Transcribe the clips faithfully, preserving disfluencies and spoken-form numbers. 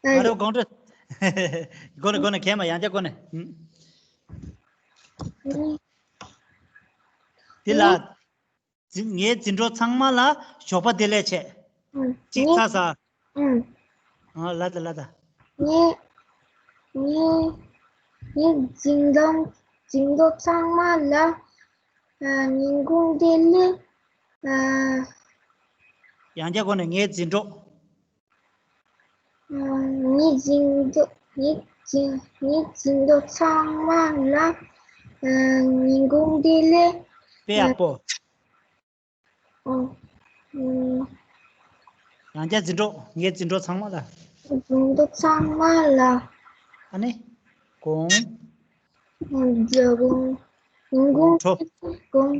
ཨ། ཨ་རོ་དགོང་དྲོ། གོ་ནས་གོ་ནས་མཁལ་མ་ཡང་བསྐྱར་གོ་ནས། ཨུམ། ཨུམ། འདི་ལ། འཛིན་ངའི་འཛིན་གྲོགས་ཚང་མ་ལ་ཞོགས་པ་བདེ་ལེགས་བྱས། ཨུམ། གཅིག་ངའི་ཚ་ས། ཨུམ། ཨ་ལ་ད་ལ་ད། ངའི་ངའི་ངའི་འཛིན་གྲོགས་འཛིན་གྲོགས་ཚང་མ་ལ་ཨ་ཉིན་གུང་བདེ་ལེགས། ཨ། ཡང་བསྐྱར་གོ་ནས་ངའི་འཛིན་གྲོགས། ཨ། ངའི་འཛིན་གྲོགས་ངའི་འཛིན་ངའི་འཛིན་གྲོགས་ཚང་མ་ལ་ཨ་ཉིན་གུང་བདེ་ལེགས། དཔེ་ཡག་པོ། ཨ། ཨ། ཡང་བསྐྱར་འཛིན་གྲོགས་ངའི་འཛིན་གྲོགས་ཚང་མ་ལ། འཛིན་གྲོགས་ཚང་མ་ལ། ཨ་ནི། དགོང་། དགོང་དགོང་དགོང་དྲོ། དགོང་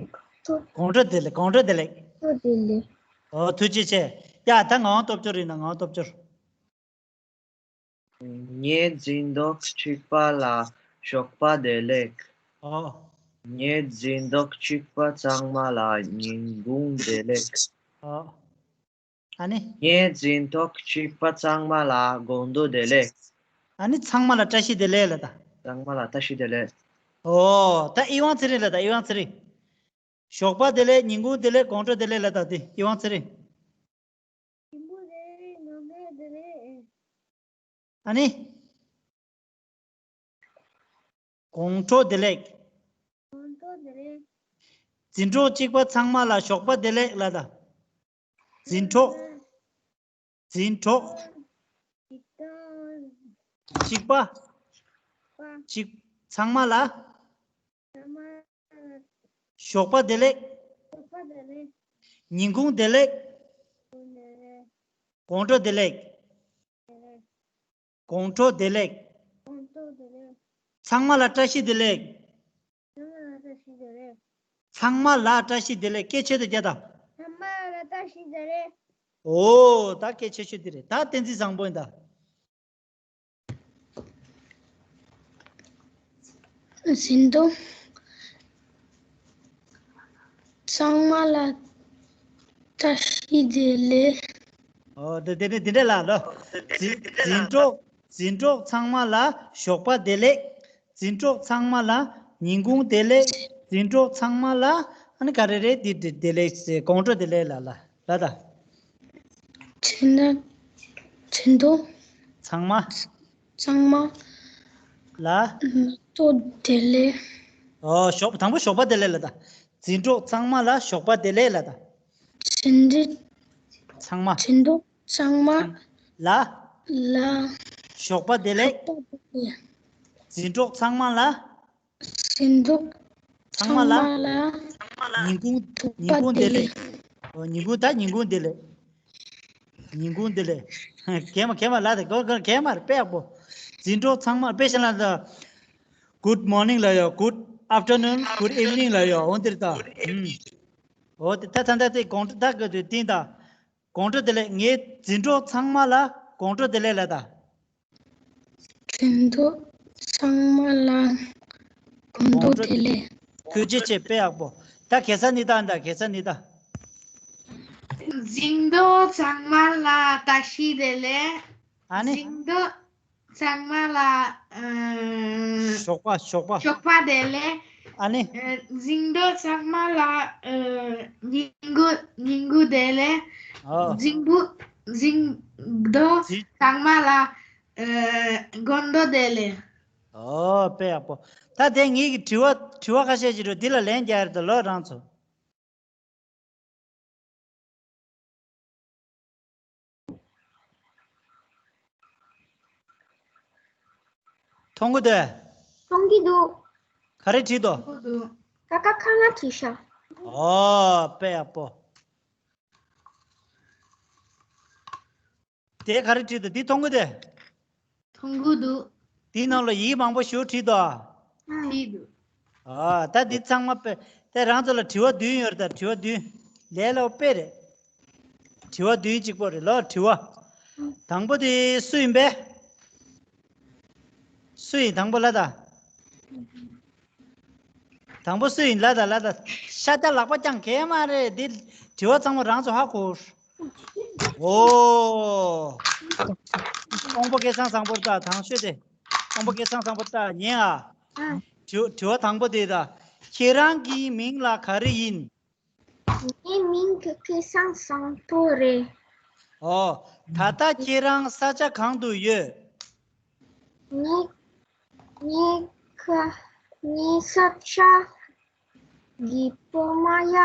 དྲོ། དགོང་དྲོ་བདེ་ལེགས། དགོང་དྲོ་བདེ་ལེགས། དགོང་དྲོ་བདེ་ལེགས། ཨོ་ཐུགས་རྗེ་ཆེ། ཡ་ད་ངག་དབང་སྟོབས་འབྱོར་ཡིན་ན། ངག་དབང་སྟོབས་འབྱོར། ངའི་འཛིན་གྲོགས་གཅིག་པ་ལ་ཞོགས་པ་བདེ་ལེགས། ཨོ། ངའི་འཛིན་གྲོགས་གཅིག་པ་ཚང་མ་ལ་ཉིན་གུང་བདེ་ལེགས། ཨོ། ཨ་ནི། ངའི་འཛིན་གྲོགས་གཅིག་པ་ཚང་མ་ལ་དགོང་དྲོ་བདེ་ལེགས། ཨ་ནི་ཚང་མ་ལ་བཀྲ་ཤིས་བདེ་ལེགས་ལ་ད། ཚང་མ་ལ་བཀྲ་ཤིས་བདེ་ལེགས། ཨོ་ད་ཨི་ཝང་ཚེ་རིང་ལ་ད། ཨི་ཝང་ཚེ་རིང་། ཞོགས་པ་བདེ་ལེགས། ཉིན་གུང་བདེ་ལེགས། དགོང་དྲོ་བདེ་ལེགས་ལ་ད། དེ་ཨི་ཝང་ཚེ་རིང་། ཉིན་གུང་བདེ་ལེགས། དགོང་དྲོ་བདེ་ལེགས། ཨ་ནི། དགོང་དྲོ་བདེ་ལེགས། དགོང་དྲོ་བདེ་ལེགས། འཛིན་གྲོགས་གཅིག་པ་ཚང་མ་ལ་ཞོགས་པ་བདེ་ལེགས་ལ་ད། འཛིན་གྲོགས། འཛིན་གྲོགས། གཅིག་པ། གཅིག་ཚང་མ་ལ། ཞོགས་པ་བདེ་ལེགས། ཉིན་གུང་བདེ་ལེགས། དགོང་དྲོ་བདེ་ལེགས། དགོང་དྲོ་བདེ་ལེགས། ཚང་མ་ལ་བཀྲ་ཤིས་བདེ་ལེགས། ཚང་མ་ལ་བཀྲ་ཤིས་བདེ་ལེགས། སྐད་ཆེད་དུ་རྒྱག་དང་། ཚང་མ་ལ་བཀྲ་ཤིས་བདེ་ལེགས། ཨོ་ད་སྐད་ཆེ་ཤོས་འདི་རེད། ད་བསྟན་འཛིན་བཟང་པོ་ཡིན་ད། འཛིན་གྲོགས་ཚང་མ་ལ་བཀྲ་ཤིས་བདེ་ལེགས། ཨོ་དེ་དེ་ནས་དེ་འདྲ་ལ་ལོ། འཛིན་འཛིན་གྲོགས་འཛིན་གྲོགས་ཚང་མ་ལ་ཞོགས་པ་བདེ་ལེགས། འཛིན་གྲོགས་ཚང་མ་ལ་ཉིན་གུང་བདེ་ལེགས། འཛིན་གྲོགས་ཚང་མ་ལ་ཨ་ནི་ག་རེ་རེད། དེ་བདེ་བདེ་ལེགས་ཟེར། དགོང་དྲོ་བདེ་ལེགས་ལ་ལ་ལ་ད། འཛིན་འཛིན་གྲོགས་ཚང་མ། ཚང་མ་ལ། ཉིན་གུང་བདེ་ལེགས། ཨོ་ཞོགས་དང་པོ་ཞོགས་པ་བདེ་ལེགས་ལ་ད། འཛིན་གྲོགས་ཚང་མ་ལ་ཞོགས་པ་བདེ་ལེགས་ལ་ད། འཛིན་གྲོགས་ཚང་མ། འཛིན་གྲོགས་ཚང་མ་ལ། ལ། ཞོགས་པ་བདེ་ལེགས། ཞོགས་པ་བདེ་ལེགས། འཛིན་གྲོགས་ཚང་མ་ལ། འཛིན་གྲོགས་ཚང་མ་ལ། ཚང་མ་ལ། ཉིན་གུང་ཞོགས་པ་ཉིན་གུང་བདེ་བདེ་ལེགས། ལེགས། ཨོ་ཉིན་གུང་ད་ཉིན་གུང་བདེ་ལེགས། ཉིན་གུང་བདེ་ལེགས། གད་མ་གད་མ་ལ་དེ་གོ་གོ་གད་མ་རེད། དཔེ་ཡག་པོ། འཛིན་གྲོགས་ཚང་མ་དཔེ་བཞག་ན་ད། Good morning ལ་ཡོད། Good afternoon, good evening ལ་ཡོད། འོ་འདིར་ད། ཨུམ། འོ་དེ་ད་ད་ད་དེ་དགོང་དྲོ་ད་ག་དུས་བསྟན་ད། དགོང་དྲོ་བདེ་ལེགས། ངའི་འཛིན་གྲོགས་ཚང་མ་ལ་དགོང་དྲོ་བདེ་ལེགས་ལ་ད། འཛིན་གྲོགས་ཚང་མ་ལ་དགོང་དྲོ་བདེ་ལེགས། ཐུགས་རྗེ་ཆེ། དཔེ་ཡག་པོ། ད་གེ་སར་ནི་ད་ད་གེ་སར་ནི་ད། འཛིན་གྲོགས་ཚང་མ་ལ་བཀྲ་ཤིས་བདེ་ལེགས། ཨ་ནི། འཛིན་གྲོགས་ཚང་མ་ལ་ཨ་ཞོགས་པ་ཞོགས་པ། ཞོགས་པ་བདེ་ལེགས། ཨ་ནི། ཨ་འཛིན་གྲོགས་ཚང་མ་ལ་ཨ་ཉིན་གུང་ཉིན་གུང་བདེ་ལེགས། ཨོ། འཛིན་གྲོགས་འཛིན་གྲོགས་འཛིན་ཚང་མ་ལ་ཨ་དགོང་དྲོ་བདེ་ལེགས། ཨོ་དཔེ་ཡག་པོ། ད་དེ་ངེད་ཀྱི་དྲི་བ་དྲི་བ་ཁ་ཤས་ཅིག་འདུག་འདི་ལ་ལན་རྒྱག་ཡ་རེད་ད་ལོ་རང་ཚོ། མཐོང་གི་འདུག་མཐོང་གི་འདུག་ག་རེ་བྲིས་འདུག་མཐོང་གི་འདུག་ཀ་ཁ་ག་ང་བྲིས་ཤག་ཨོ་དཔེ་ཡག་པོ། དེ་ག་རེ་བྲིས་འདུག་འདི་མཐོང་གི་འདུག་མཐོང་གི་འདུག་དེའི་ནང་ལ་ཡིག་མང་པོ་ཞིག་བྲིས་འདུག་བྲིས་འདུག་ཨ་ད་འདི་ཚང་མ་དཔེ། དེ་རང་ཚོ་ལ་དྲི་བ་བདུན་ཡོད་རེད་ད། དྲི་བ་བདུན། ལས་སླ་པོ་དཔེ་རེད། དྲི་བ་བདུན་གཅིག་པོ་རེད་ལོ་དྲི་བ། དང་པོ་དེ་སུ་ཡིན་པས། སུ་ཡིན་དང་པོ་ལ་ད། དང་པོ་སུ་ཡིན་ལ་ད་ལ་ད། ཤ་སྟག་ལག་པ་བརྐྱངས་གས་མ་རེད། འདི་དྲི་བ་ཚང་མ་རང་ཚོ་ཧ་གོ། ཨོ། དབང་པོ་སྐལ་བཟང་བཟང་པོར་ལྟ། དང་ཤོས་དེ། དབང་པོ་སྐལ་བཟང་བཟང་པོར་ལྟ། ཉན་ཨ། ཨ། དྲི་དྲི་བ་དང་པོ་དེ་ད། ཁྱེད་རང་གི་མིང་ལ་ག་རེ་ཡིན། ངའི་མིང་གི་སྐལ་བཟང་བཟང་པོ་རེད། ཨོ། ད་ལྟ་ཁྱེད་རང་ས་ཆ་གང་དུ་ཡོད། ངའི་ངའི་ཁ་ངའི་ས་ཆ་གི་པོ་མ་ཡ་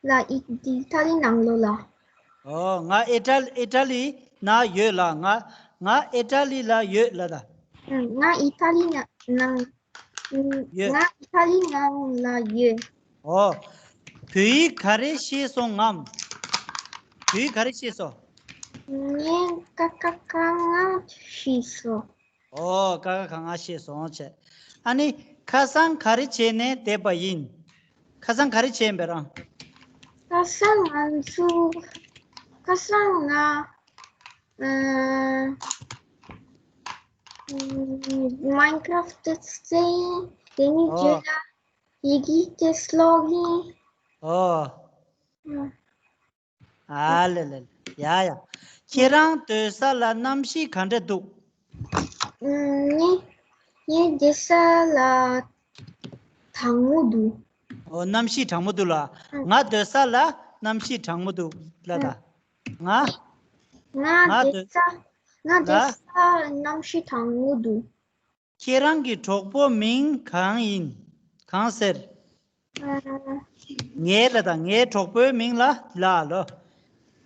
ལ་ཨི་ཏི་ལི་ནང་ལོགས་ལ། ཨོ། ང་ཨི་ཏྲ་ཨི་ཏྲ་ལི་ན་ཡོད་ལ། ང་ང་ཨི་ཏྲ་ལི་ལ་ཡོད་ལ་ད། ང་ཨི་ཏྲ་ལི་ནང་ཡོད། ང་ཨི་ཏྲ་ལི་ནང་ལ་ཡོད། ཨོ། བོད་ཡིག་ག་རེ་ཤེས་སོང་ངམ། བོད་ཡིག་ག་རེ་ཤེས་སོང་། ངས་ཀ་ཁ་ག་ང་ཤེས་སོང་། ཨོ། ཀ་ཁ་ག་ང་ཤེས་སོང་བྱས། ཨ་ནི་ཁ་སང་ག་རེ་བྱས་ནས་བསྡད་པ་ཡིན། ཁ་སང་ག་རེ་བྱས་ཡིན་པས་རང་། ཁ་སང་ང་ཚོ་ཁ་སང་ང་ཨ་མའིན་ཁ་རབ་ཊི་རྩེ་ཡིན། དེ་ནས་ཨོ་རྗེས་ལ་ཡི་གེ་དེ་ཀློག་ཡིན། ཨོ། ཨ། ཨ་ལེ་ལེ་ལེ། ཡ་ཡ། ཁྱེད་རང་སྡོད་ས་ལ་གནམ་གཤིས་ག་འདྲ་འདུག། ངའི་ངའི་སྡོད་ས་ལ་གྲང་མོ་འདུག། ཨོ། གནམ་གཤིས་གྲང་མོ་འདུག་ལ། ང་སྡོད་ས་ལ་གནམ་གཤིས་གྲང་མོ་འདུག་ལ་ད། ང་ང་ང་སྡོད་སྡོད་ས་ང་ལ་སྡོད་ས་གནམ་གཤིས་གྲང་མོ་འདུག། ཁྱེད་རང་གི་གྲོགས་པོ་མིང་གང་ཡིན། གང་ཟེར། ཨ། ངའི་ལ་དང་ངའི་གྲོགས་པོའི་མིང་ལ་ལ་ལོ།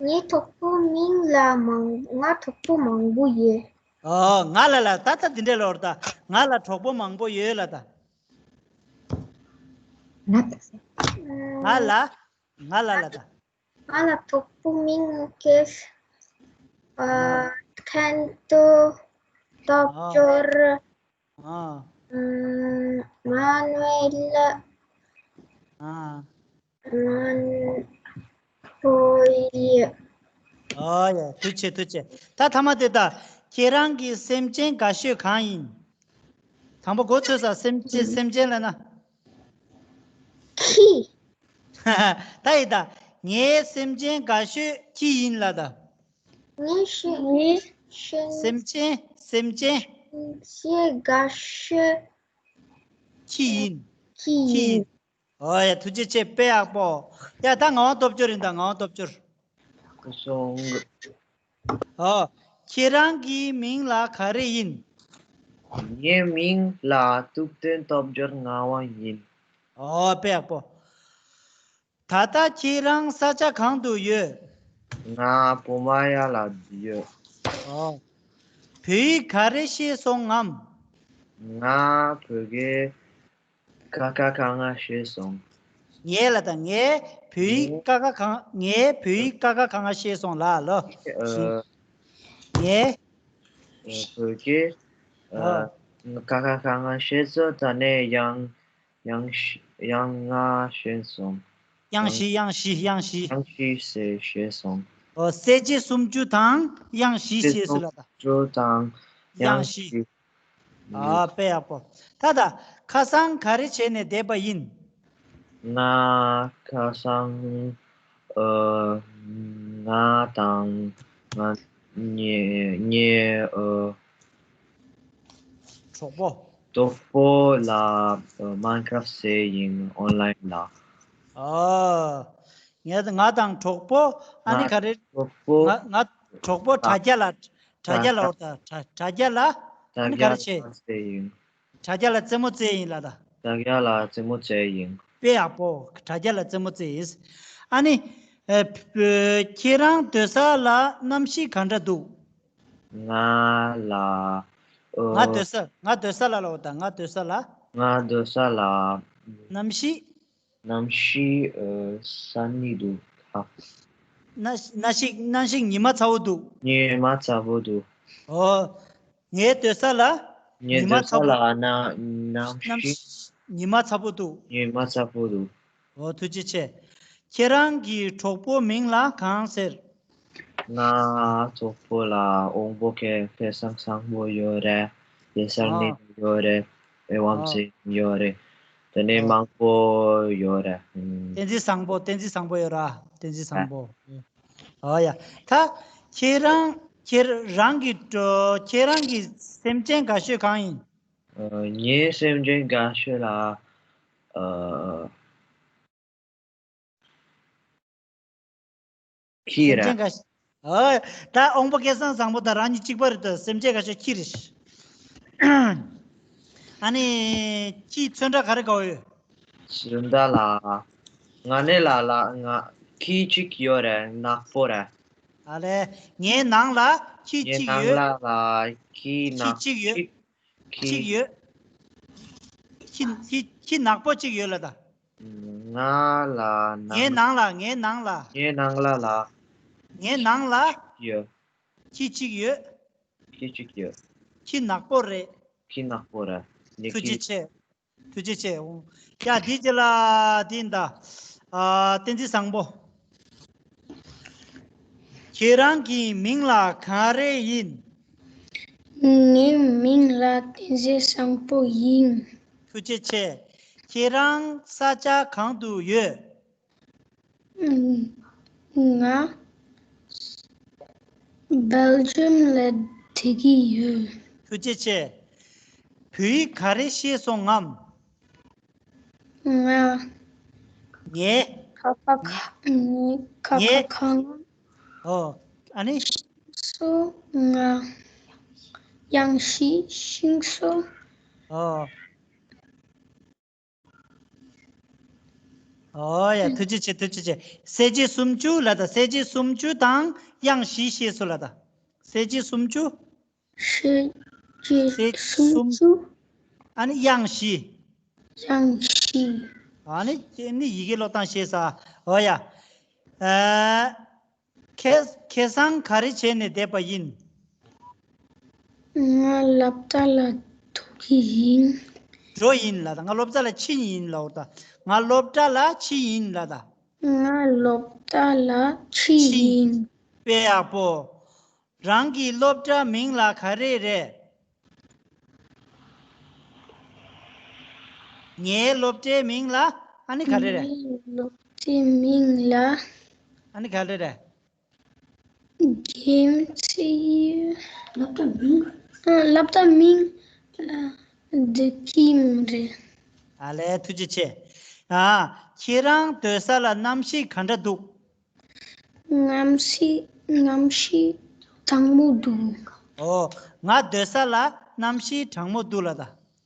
ངའི་གྲོགས་པོ་མིང་ལ་མང་ང་གྲོགས་པོ་མང་པོ་ཡོད། ཨོ། ང་ལ་ལ་ད་ད་འདི་འདྲ་ལོར་ད། ང་ལ་གྲོགས་པོ་མང་པོ་ཡོད་ལ་ད། ང་ད་ང་ལ་ང་ལ་ལ་ད། ང་ལ་གྲོགས་པོ་མིང་ཀེས། ཨ། ཁན་ཏོ། སྟོབས་འབྱོར། ཨ། ཨ། མ་ནུ་ཨེལ། ཨ། མན་པོ་ཡི། ཨོ་ཡ། ཐུགས་རྗེ་ཆེ་ཐུགས་རྗེ་ཆེ། ད་ཐ་མ་དེ་ད། ཁྱེད་རང་གི་སེམས་ཅན་དགའ་ཤོས་གང་ཡིན། དང་པོ་མགོ་ཚོས་ས་སེམས་ཅན་སེམས་ཅན་ལ་ན། ཁྱི། ད་ཡི་ད། ངའི་སེམས་ཅན་དགའ་ཤོས་ཁྱི་ཡིན་ལ་ད། ངའི་ཤེས་ངའི་ཤེས་སེམས་ཅན་སེམས་ཅན་ཤེས་དགའ་ཤོས་ཁྱི་ཡིན། ཁྱི་ཁྱི་ཡིན། ཡིན། ཨོ་ཡ། ཐུགས་རྗེ་ཆེ། དཔེ་ཡག་པོ། ཡ་ད་ངག་དབང་སྟོབས་འབྱོར་ཡིན་ད། ངག་དབང་སྟོབས་འབྱོར། སོང་། ཨོ། ཁྱེད་རང་གི་མིང་ལ་ག་རེ་ཡིན། ངའི་མིང་ལ་ཐུབ་བསྟན་སྟོབས་འབྱོར་ངག་དབང་ཡིན། ཨོ་དཔེ་ཡག་པོ། ད་ལྟ་ཁྱེད་རང་ས་ཆ་གང་དུ་ཡོད། ང་པོ་མ་ཡ་ལ་ཡོད། ཨོ། བོད་ཡིག་ག་རེ་ཤེས་སོང་ངམ། ང་བོད་སྐད་ཀ་ཁ་ག་ང་ཤེས་སོང་། ངས་ལ་དང་ངས་བོད་ཡིག་ངས་ཀ་ཁ་གང་ངས་བོད་ཡིག་ཀ་ཁ་ག་ང་ཤེས་སོང་ལ་ལོ། ཨ། ངས་ཨ། བོད་སྐད་ཨ། ཨ། ཀ་ཁ་ག་ང་ཤེས་སོང་། ད་ནས་ཡང་ཡང་ཤི་ཡང་ང་ཤེས་སོང་། དབྱངས་བཞི་དབྱངས་བཞི་དབྱངས་བཞི། དབྱངས་བཞི་ཟེར་ཤེས་སོང་། ཨོ། གསལ་བྱེད་སུམ་ཅུ་དང་དབྱངས་བཞི་ཤེས་སོང་ལ་ད། སུམ་ཅུ་དང་དབྱངས་བཞི། ཨ། དཔེ་ཡག་པོ། ད་ད། ཁ་སང་ག་རེ་བྱས་ནས་བསྡད་པ་ཡིན། ང་ཁ་སང་ཨ། ང་དང་ང་ངའི་ངའི་ཨ། གྲོགས་པོ། གྲོགས་པོ་ལ་ཨ། མན་ཁྲབ་རྩེ་ཡིན་ཨོན་ལན་ལ། ཨ། ངས་ང་དང་གྲོགས་པོ་ཨ་ནི་ང་ག་རེ། གྲོགས་པོ་ང་ང་གྲོགས་པོ་དྲ་རྒྱ་ལ་དྲ་རྒྱ་ལ་འོར་ད་དྲ་དྲ་རྒྱ་ལ་ཨ་ནི་ག་རེ་བྱེད། དྲ་རྒྱ་ལ་རྩེད་མོ་རྩེ་ཡིན་ལ་ད། དྲ་རྒྱ་ལ་རྩེད་མོ་རྩེ་ཡིན། དཔེ་ཡག་པོ། དྲ་རྒྱ་ལ་རྩེད་མོ་རྩེ་ཡིན། ཨ་ནི་ཨ། ཁྱེད་རང་སྡོད་ས་ལ་གནམ་གཤིས་ག་འདྲ་འདུག། ང་ལ་ཨ། ང་སྡོད་ས་ང་སྡོད་ས་ལ་ལ་འོ་ད་ང་སྡོད་ས་ལ། ང་སྡོད་ས་ལ་གནམ་གཤིས། གནམ་གཤིས་ཨ། ས་ནི་འདུག་ཧ། གནམ་གཤིས་གནམ་གཤིས་ཉི་མ་ཚ་བོ་འདུག། ཉི་མ་ཚ་བོ་འདུག། ཨོ། ངའི་སྡོད་ས་ལ་ངའི་ཉི་མ་སྡོད་ས་ཚ་བོ། ལ་གནམ་གནམ་གནམ་གཤིས་གཤིས་ཉི་མ་ཚ་བོ་འདུག། ཉི་མ་ཚ་བོ་འདུག། ཨོ། ཐུགས་རྗེ་ཆེ། ཁྱེད་རང་གི་གྲོགས་པོ་མིང་ལ་གང་ཟེར། ང་གྲོགས་པོ་ལ་དབང་པོ་སྐལ་སྐལ་བཟང་བཟང་པོ་ཡོད་རེད། གེ་སར་ཨ། རྣོན་པོ་ཡོད་རེད། ཨེ་ཝམ་ཨ། སེ་ཡོད་རེད། དེ་ནས་ཨ། མང་པོ་ཡོད་རེད། ཨུམ། བསྟན་འཛིན་བཟང་པོ། བསྟན་འཛིན་བཟང་པོ་ཡོད་ར། བསྟན་འཛིན་བཟང་པོ། ཨ་ཡ། ད་ཁྱེད་རང་ ཁྱེད་རང་གི་ཁྱེད་རང་གི་སེམས་ཅན་དགའ་ཤོས་གང་ཡིན། ངའི་སེམས་ཅན་དགའ་ཤོས་ལ། ཁྱི་རེད། སེམས་ཅན་དགའ་ཤོས། ཨོ། ད་དབང་པོ་སྐལ་བཟང་བཟང་པོ་དང་རང་ཉིད་གཅིག་པ་རེད་དོ། སེམས་ཅན་དགའ་ཤོས་ཁྱི་རེད། ཨ་ནི། ཁྱི་ཚོན་ཁྲ་ག་རེ་དགའ་བོ་ཡོད། ཚོན་ཁྲ་ལ། ང་ནི་ལ་ལ་ང་ཁྱི་གཅིག་ཡོད་རེད། ནག་པོ་རེད། ཨ་ལས། ངའི་ནང་ལ་ཁྱི་ངའི་གཅིག་ནང་ཡོད། ལ་ལ་ཁྱི་ཁྱི་ནག་གཅིག་ཡོད། ཁྱི་གཅིག་ཡོད། ཁྱི་ཁྱི་ཁྱི་ནག་པོ་གཅིག་ཡོད་ལ་ད། ང་ལ་ནང་ངའི་ནང་ལ་ངའི་ནང་ལ། ངའི་ནང་ལ་ལ། ངའི་ནང་ལ་ཡོད། ཁྱི་གཅིག་ཡོད། ཁྱི་གཅིག་ཡོད། ཁྱི་ནག་པོ་རེད། ཁྱི་ནག་པོ་རེད། ནི་ཐུགས་རྗེ་ཁྱི་ཆེ། ཐུགས་རྗེ་ཆེ། ཡ་འདི་ཅི་ལ་འདི་འདའ། ཨ་བསྟན་འཛིན་བཟང་པོ། ཁྱེད་རང་གི་མིང་ལ་ག་རེ་ཡིན། ངའི་མིང་ལ་བསྟན་འཛིན་བཟང་པོ་ཡིན། ཐུགས་རྗེ་ཆེ། ཁྱེད་རང་ས་ཆ་གང་དུ་ཡོད། ང་སྦེལ་ཇམ་ལ་བསྡད་ཀྱི་ཡོད། ཐུགས་རྗེ་ཆེ། བོད་ཡིག་ག་རེ་ཤེས་སོང་ངམ། ང་ངས། ཁ་ཁ་ཁ་ངས་ཁ་ཁ་ཁ་ང་། ཨོ། ཨ་ནི། སོ་ང་། ཡང་ཤི་ཤིང་སོ། ཨོ། ཨོ་ཡ། ཐུགས་རྗེ་ཆེ། ཐུགས་རྗེ་ཆེ། གསལ་བྱེད་སུམ་ཅུ་ལ་ད། གསལ་བྱེད་སུམ་ཅུ་དང་དབྱངས་བཞི་ཤེས་སོ་ལ་ད། གསལ་བྱེད་སུམ་ཅུ། གསལ་བྱེད་གསལ་སུམ་ཅུ། ཨ་ནི་དབྱངས་བཞི། དབྱངས་བཞི། ཨ་ནི་ཁྱེད་ནི་ཡི་གེ་ཀློག་སྟངས་ཤེས་ས། ཨོ་ཡ། ཨ། ཁྱེད་ཁྱེད་སང་ག་རེ་བྱས་ནས་བསྡད་པ་ཡིན། ང་སློབ་གྲྭ་ལ་འགྲོ་གི་ཡིན། འགྲོ་ཡིན་ལ་ད། ང་སློབ་གྲྭ་ལ་ཕྱིན་ཡིན་ལ་འོ་ད། ང་སློབ་གྲྭ་ལ་ཕྱིན་ཡིན་ལ་ད། ང་སློབ་གྲྭ་ལ་ཕྱིན་ཡིན། དཔེ་ཡག་པོ། རང་གི་སློབ་གྲྭ་མིང་ལ་ག་རེ་རེད། ངའི་སློབ་གྲྭའི་མིང་ལ་ཨ་ནི་ག་རེ་རེད། ངའི་སློབ་གྲྭའི་མིང་ལ། ཨ་ནི་ག་རེ་རེད། རྒན་ཚེ་ཡི། སློབ་གྲྭ་མིང་། ཨ། སློབ་གྲྭ་མིང་ལ་བདེ་སྐྱིད་རེད། ཨ་ལས། ཐུགས་རྗེ་ཆེ། ཨ། ཁྱེད་རང་སྡོད་ས་ལ་གནམ་གཤིས་ག་འདྲ་འདུག། གནམ་གཤིས་གནམ་གཤིས་གྲང་མོ་འདུག། ཨོ། ང་སྡོད་ས་ལ་གནམ་གཤིས་གྲང་མོ་འདུག་ལ་ད།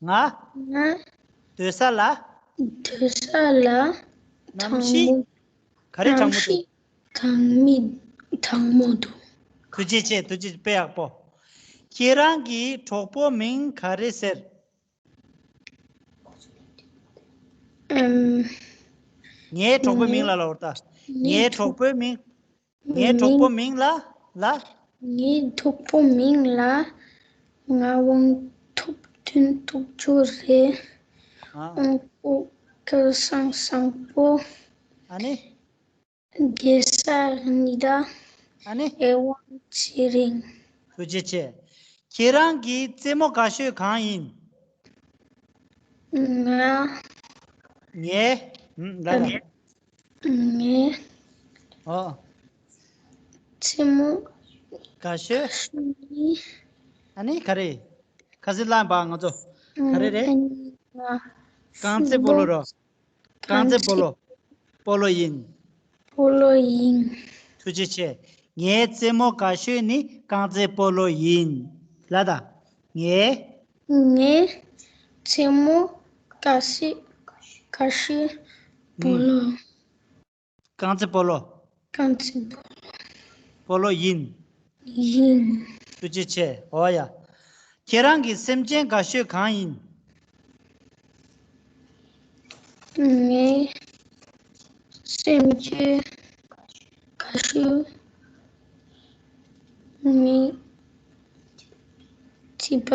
ང་། ང་། སྡོད་ས་ལ། སྡོད་ས་ལ། གནམ་གཤིས། ག་རེ་གྲང་མོ་འདུག། གྲང་མི། གྲང་མོ་འདུག། ཐུགས་རྗེ་ཆེ། ཐུགས་རྗེ་དཔེ་ཡག་པོ། ཁྱེད་རང་གི་གྲོགས་པོ་མིང་ག་རེ་ཟེར། ཨམ། ངའི་གྲོགས་པོའི་མིང་ལ་ལབ་པ་ད། ངའི་གྲོགས་པོའི་མིང་། ངའི་གྲོགས་པོ་མིང་ལ་ལ། ངའི་གྲོགས་པོ་མིང་ལ་ངག་དབང་ཐུབ་བསྟན་ཐུབ་མཆོག་རེད། ཨ། དབང་པོ་སྐལ་བཟང་བཟང་པོ། ཨ་ནི། རྒྱལ་ས་རྙི་དྭགས། ཨ་ནི། ཨེ་ཝང་ཚེ་རིང་། ཐུགས་རྗེ་ཆེ། ཁྱེད་རང་གི་རྩེད་མོ་དགའ་ཤོས་གང་ཡིན། ང་། ངའི། ལ་ལ། ངའི། ཨོ། རྩེད་མོ། དགའ་ཤོས། ཤུ་ནི། ཨ་ནི་ག་རེ། ཁ་སི་ལ་འབའ་ང་ཚོ། ག་རེ་རེད། ཨ་ནི་ང་། རྐང་རྩེད་སྤོ་ལོ་རོ། རྐང་རྩེད་སྤོ་ལོ། སྤོ་ལོ་ཡིན། སྤོ་ལོ་ཡིན། ཐུགས་རྗེ་ཆེ། ངའི་རྩེད་མོ་དགའ་ཤོས་ནི་རྐང་རྩེད་སྤོ་ལོ་ཡིན། ལ་ད། ངའི། ངའི་རྩེད་མོ་དགའ་ཤོས་དགའ་ཤོས་སྤོ་ལོ། རྐང་རྩེད་སྤོ་ལོ། རྐང་རྩེད་སྤོ་ལོ། སྤོ་ལོ་ཡིན། ཡིན། ཐུགས་རྗེ་ཆེ། འོ་ཡ། ཁྱེད་རང་གི་སེམས་ཅན་དགའ་ཤོས་གང་ཡིན། ངའི་སེམས་ཅན་དགའ་ཤོས་ངའི་ཅི་པ་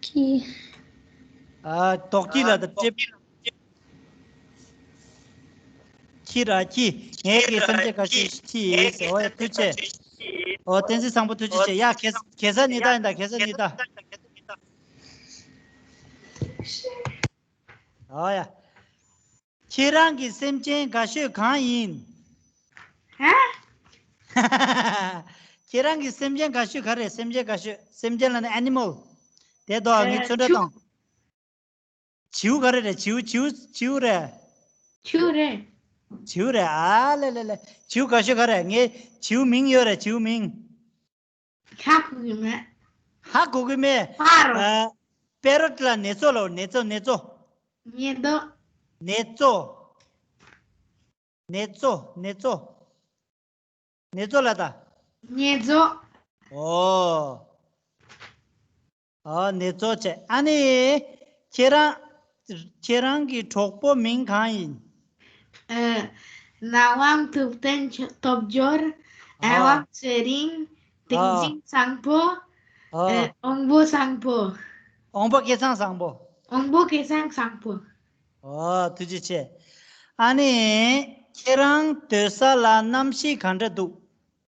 ཀི། ཨ། དོག་ཀི་ལ་ད་ཅེ། ཁྱི་ར་ཁྱི། ངའི་གི་སེམས་ཅན་དགའ་ཤོས་ཁྱི་ཡིན་ཟེར། འོ་ཡ། ཐུགས་རྗེ་ཆེ། འོ། བསྟན་འཛིན་བཟང་པོ་ཐུགས་རྗེ་ཆེ། ཡ། ཁེ་ཁེ་ས་ཉི་ད་ཡིན་ད། ཁེ་ས་ཉི་ད། ཨོ་ཡ། ཁྱེད་རང་གི་སེམས་ཅན་དགའ་ཤོས་གང་ཡིན། ཧ། ཁྱེད་རང་གི་སེམས་ཅན་དགའ་ཤོས་ག་རེ། སེམས་ཅན་དགའ་ཤོས། སེམས་ཅན་ལ་ནི་ཨེ་ནི་མལ། དེ་དོ་ངས་ཨེ། ཚོན་ཁྲ་ཆུ། བཏང་། བྱིའུ་ག་རེ་རེད། བྱིའུ་བྱིའུ་བྱིའུ་རེད། ཆུ་རེད། བྱིའུ་རེད། ཨ་ལེ་ལེ་ལེ། བྱིའུ་དགའ་ཤོས་ག་རེ། ངས་བྱིའུ་མིང་ཡོད་རེད། བྱིའུ་མིང་། ཧ་གོ་གི་མེད། ཧ་གོ་གི་མེད། ཧ་རོ། ཨ། པེ་རོཊ་ལ་ནེ་ཙོ་ལོ། ནེ་ཙོ་ནེ་ཙོ། ཉེ་དོ། ནེ་ཙོ། ནེ་ཙོ་ནེ་ཙོ། ནེ་ཙོ་ལ་ད། ཉེ་ཙོ། ཨོ། ཨོ་ནེ་ཙོ་བྱས། ཨ་ནི་ཁྱེད་རང་ཁྱེད་རང་གི་གྲོགས་པོ་མིང་གང་ཡིན། ཨ། ནག་དབང་ཐུབ་བསྟན་སྟོབས་འབྱོར། ཨ། ཨེ་དབང་ཚེ་རིང་། ཏིང་འཛིན་བཟང་པོ། ཨ། ཨ། དབང་པོ་བཟང་པོ། དབང་པོ་སྐལ་བཟང་བཟང་པོ། དབང་པོ་སྐལ་བཟང་བཟང་པོ། ཨོ་ཐུགས་རྗེ་ཆེ། ཨ་ནི་ཁྱེད་རང་སྡོད་ས་ལ་གནམ་གཤིས་ག་འདྲ་འདུག།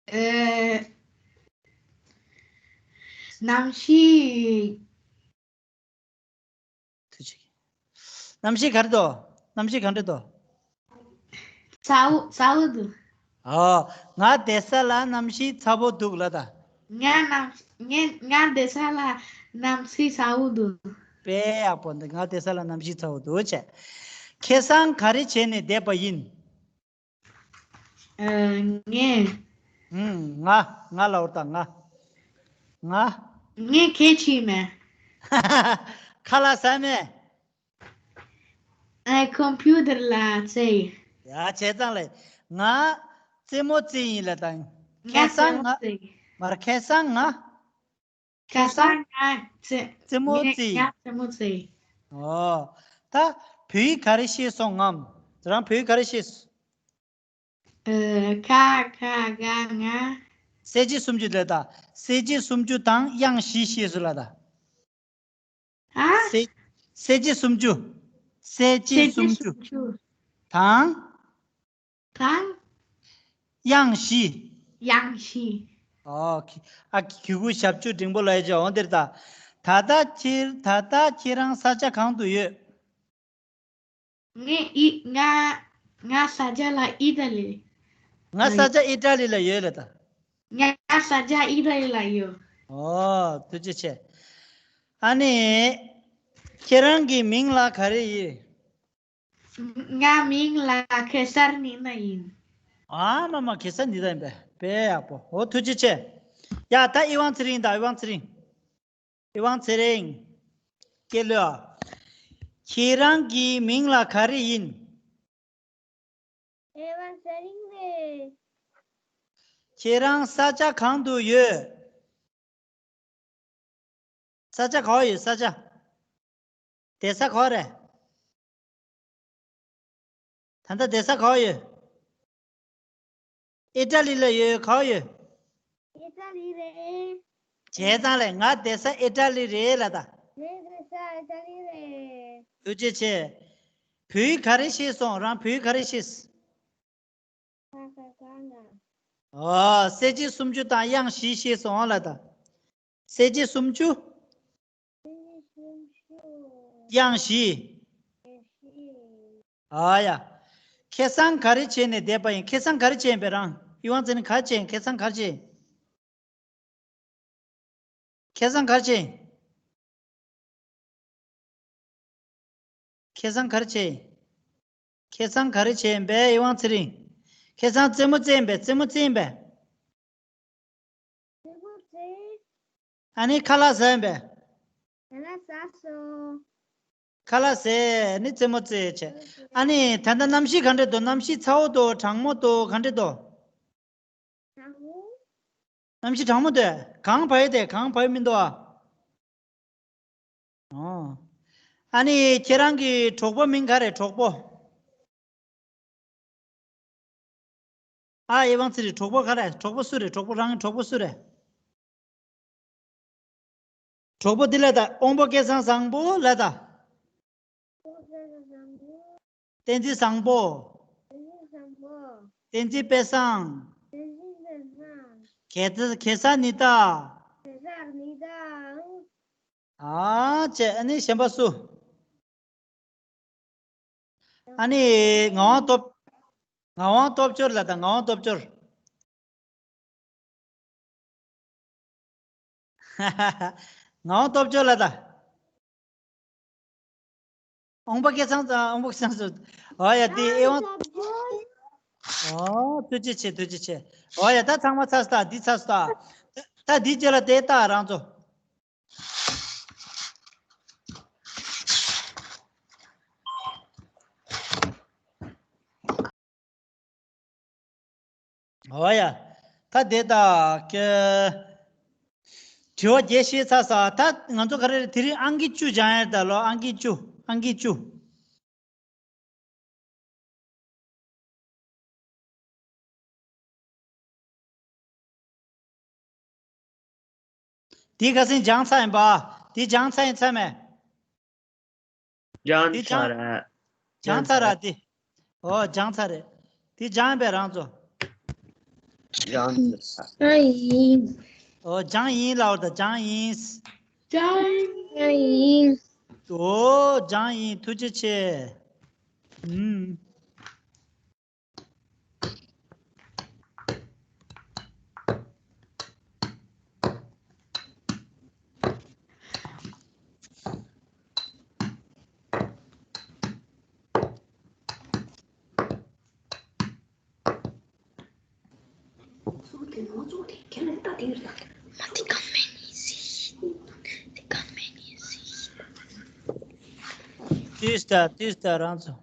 ཨེ། གནམ་གཤིས། ཐུགས་རྗེ་ཆེ། གནམ་གཤིས་ག་རེ་འདུག། གནམ་གཤིས་ག་འདྲ་འདུག། ཚ་བོ་ཚ་བོ་འདུག། ཨོ། ང་བསྡད་ས་ལ་གནམ་གཤིས་ཚ་བོ་འདུག་ལ་ད། ང་གནམ་ངས་ང་བསྡད་ས་ལ་གནམ་གཤིས་ཚ་བོ་འདུག། དཔེ་ཡག་པོ་འདུག། ང་བསྡད་ས་ལ་གནམ་གཤིས་ཚ་བོ་འདུག་བྱས། ཁེ་སང་ག་རེ་བྱས་ནས་བསྡད་པ་ཡིན། ཨ། ངས། ཨུམ། ང་ང་ལབ་དང་ང་། ང་། ངས་ག་རེ་བྱས་མེད། ཁ་ལག་ཟ་མེད། ཨ། ཀམ་པུ་ཊར་ལ་རྩེ། ཡ་བྱས་ཙང་ལས། ང་རྩེད་མོ་རྩེ་ཡིན་ལབ་དང་། ང་ཁེ་སང་ང་རྩེད་མོ་རྩེ། མར་ཁེ་སང་ང་། ཁ་སང་ང་རྩེད་རྩེད་མོ་ངས་རྩེད་ཡིན། ང་རྩེད་མོ་རྩེད་ཡིན། ཨོ། ད་བོད་ཡིག་ག་རེ་ཤེས་སོང་ངམ། རང་བོད་ཡིག་ག་རེ་ཤེས། ཨ། ཁ་ཁ་ག་ང་། གསལ་བྱེད་སུམ་ཅུ་ལ་ད། གསལ་བྱེད་སུམ་ཅུ་དང་དབྱངས་བཞི་ཤེས་སོང་ལ་ད། ཨ། གསལ་གསལ་བྱེད་སུམ་ཅུ། གསལ་བྱེད་གསལ་བྱེད་སུམ་ཅུ། སུམ་ཅུ། དང་། དང་། དབྱངས་བཞི། དབྱངས་བཞི། ཨོ་ཁེ། ཨ་གི་གུ་ཞབས་ཀྱུ་འགྲེང་བུ་ལ་ཡ་ཅི་འོང་དེར་ད། ད་ལྟ་ཁྱེད་ད་ལྟ་ཁྱེད་རང་ས་ཆ་གང་དུ་ཡོད། ངས་ཨི་ང་ང་ས་ཆ་ལ་ཨི་ཊ་ལི། ང་ས་ཆ་ཨི་ཊ་ལི་ལ་ཡོད་ལ་ད། ང་ས་ཆ་ཨི་ཊ་ལི་ལ་ཡོད། ཨོ་ཐུགས་རྗེ་ཆེ། ཨ་ནི་ཁྱེད་རང་གི་མིང་ལ་ག་རེ་ཡིན། ང་མིང་ལ་གེ་སར་ནི་ན་ཡིན། ཨ་མ་མ་གེ་སར་ནི་ད་ཡིན་པས། དཔེ་ཡག་པོ། ཨོ་ཐུགས་རྗེ་ཆེ། ཡ་ད་ཨི་ཝང་ཚེ་རིང་ད་ཨི་ཝང་ཚེ་རིང་། ཨི་ཝང་ཚེ་རིང་། ཀེ་ལོ། ཁྱེད་རང་གི་མིང་ལ་ག་རེ་ཡིན། ཨི་ཝང་ཚེ་རིང་རེད། ཁྱེད་རང་ས་ཆ་གང་དུ་ཡོད། ས་ཆ་ག་བ་ཡོད་ས་ཆ། བསྡད་ས་ག་བ་རེད། ད་ལྟ་བསྡད་ས་ག་བ་ཡོད། ཨི་ཊ་ལི་ལ་ཡོད་ག་བ་ཡོད། ཨི་ཊ་ལི་རེད། བྱས་ཙང་ལས་ང་བསྡད་ས་ཨི་ཊ་ལི་རེད་ལ་ད། ངས་བསྡད་ས་ཨི་ཊ་ལི་རེད། ཐུགས་རྗེ་ཆེ། བོད་ཡིག་ག་རེ་ཤེས་སོང་རང་བོད་ཡིག་ག་རེ་ཤེས། ཨོ། གསལ་བྱེད་སུམ་ཅུ་དང་དབྱངས་བཞི་ཤེས་སོང་ལ་ད། གསལ་བྱེད་སུམ་ཅུ། དབྱངས་བཞི། ཨ་ཡ། ཁེ་སང་ག་རེ་བྱས་ནས་བསྡད་པ་ཡིན། ཁེ་སང་ག་རེ་བྱས་ཡིན་པས་རང་། ཨི་ཝང་ཚེ་རིང་ག་རེ་བྱས་ཡིན། ཁེ་སང་ག་རེ་བྱས་ཡིན། ཁེ་སང་ག་རེ་བྱས་ཡིན། ཁེ་སང་ག་རེ་བྱས་ཡིན། ཁེ་སང་ག་རེ་བྱས་ཡིན་པས་ཨི་ཝང་ཚེ་རིང་། ཁེ་སང་རྩེད་མོ་རྩེ་ཡིན་པས། རྩེད་མོ་རྩེ་ཡིན་པས། རྩེད་མོ་རྩེ། ཨ་ནི་ཁ་ལག་ཟ་ཡིན་པས། ཁ་ལག་ཟ་སོང་། ཁ་ལག་ཟས་ནི་རྩེད་མོ་རྩེ་བྱས། ཨ་ནི་ད་ལྟ་གནམ་གཤིས་ག་འདྲ་འདུག་གནམ་གཤིས་ཚ་བོ་འདུག་གྲང་མོ་འདུག་ག་འདྲ་འདུག་གྲང་མོ། གནམ་གཤིས་གྲང་མོ་འདུག་གངས་བབས་ཡོད་དེ་གངས་བབས་ཡོད་མི་འདུག་ཨ། ཨོ། ཨ་ནི་ཁྱེད་རང་གི་གྲོགས་པོ་མིང་ག་རེ་གྲོགས་པོ། ཨ་ཨི་ཝང་ཚེ་རིང་གྲོགས་པོ་ག་རེ་གྲོགས་པོ་སུ་རེད། གྲོགས་པོ་རང་གི་གྲོགས་པོ་སུ་རེད། གྲོགས་པོ་འདི་ལ་ད་དབང་པོ་སྐལ་བཟང་བཟང་པོ་ལ་ད། བསྟན་འཛིན་བཟང་པོ། བསྟན་འཛིན་དཔལ་བཟང་། གེ་གེ་སར་ནི་ད། ཨ་ཅེ་ཨ་ནི་གཞན་པ་སུ། ཨ་ནི་ངག་དབང་སྟོབས། ངག་དབང་སྟོབས་འབྱོར་ལ་ད་ངག་དབང་སྟོབས་འབྱོར། ངག་དབང་སྟོབས་འབྱོར་ལགས་དང་། ཨོང་པ་སྐལ་བཟང་དང་ཨོང་པ་སྐལ་བཟང་སུ། ཨོ་ཡ་དེ་ཨེ་ཝང་། ཨོ་ཐུགས་རྗེ་ཆེ་ཐུགས་རྗེ་ཆེ། ཨོ་ཡ་ད་ཚང་མ་ཚར་སོང་། འདི་ཚར་སོང་། ད་འདི་རྗེས་ལ་དེ་ལྟ་རང་ཚོ། ཨོ་ཡ། ད་དེ་ད་ཀྱེ། དྲི་བ་བརྒྱད་བཤད་ཚར་སོང་། ད་ང་ཚོ་ག་རེ་རེད། དེ་རིང་ཨང་ཀི་བཅུ་སྦྱང་ཡ་ད་ལོ། ཨང་ཀི་བཅུ། ཨང་ཀི་བཅུ། དེ་ཁ་སང་སྦྱངས་ཚར་ཡིན་པ། དེ་སྦྱངས་ཚར་ཡིན་ཚར་མེད། སྦྱངས་ཚར་རེད། སྦྱངས་ཚར་ར་དེ། ཨོ་སྦྱངས་ཚར་རེད། དེ་སྦྱངས་པས་རང་ཚོ། སྦྱངས་ཚར་ཡིན། ཨོ་སྦྱངས་ཡིན་ལབ་པ་དང་སྦྱངས་ཡིན། སྦྱངས་ཡིན། ཨོ་སྦྱངས་ཡིན། ཐུགས་རྗེ་ཆེ། ཨུམ། ཏིས་ཏ་ཏིས་ཏ་རང་ཚོ།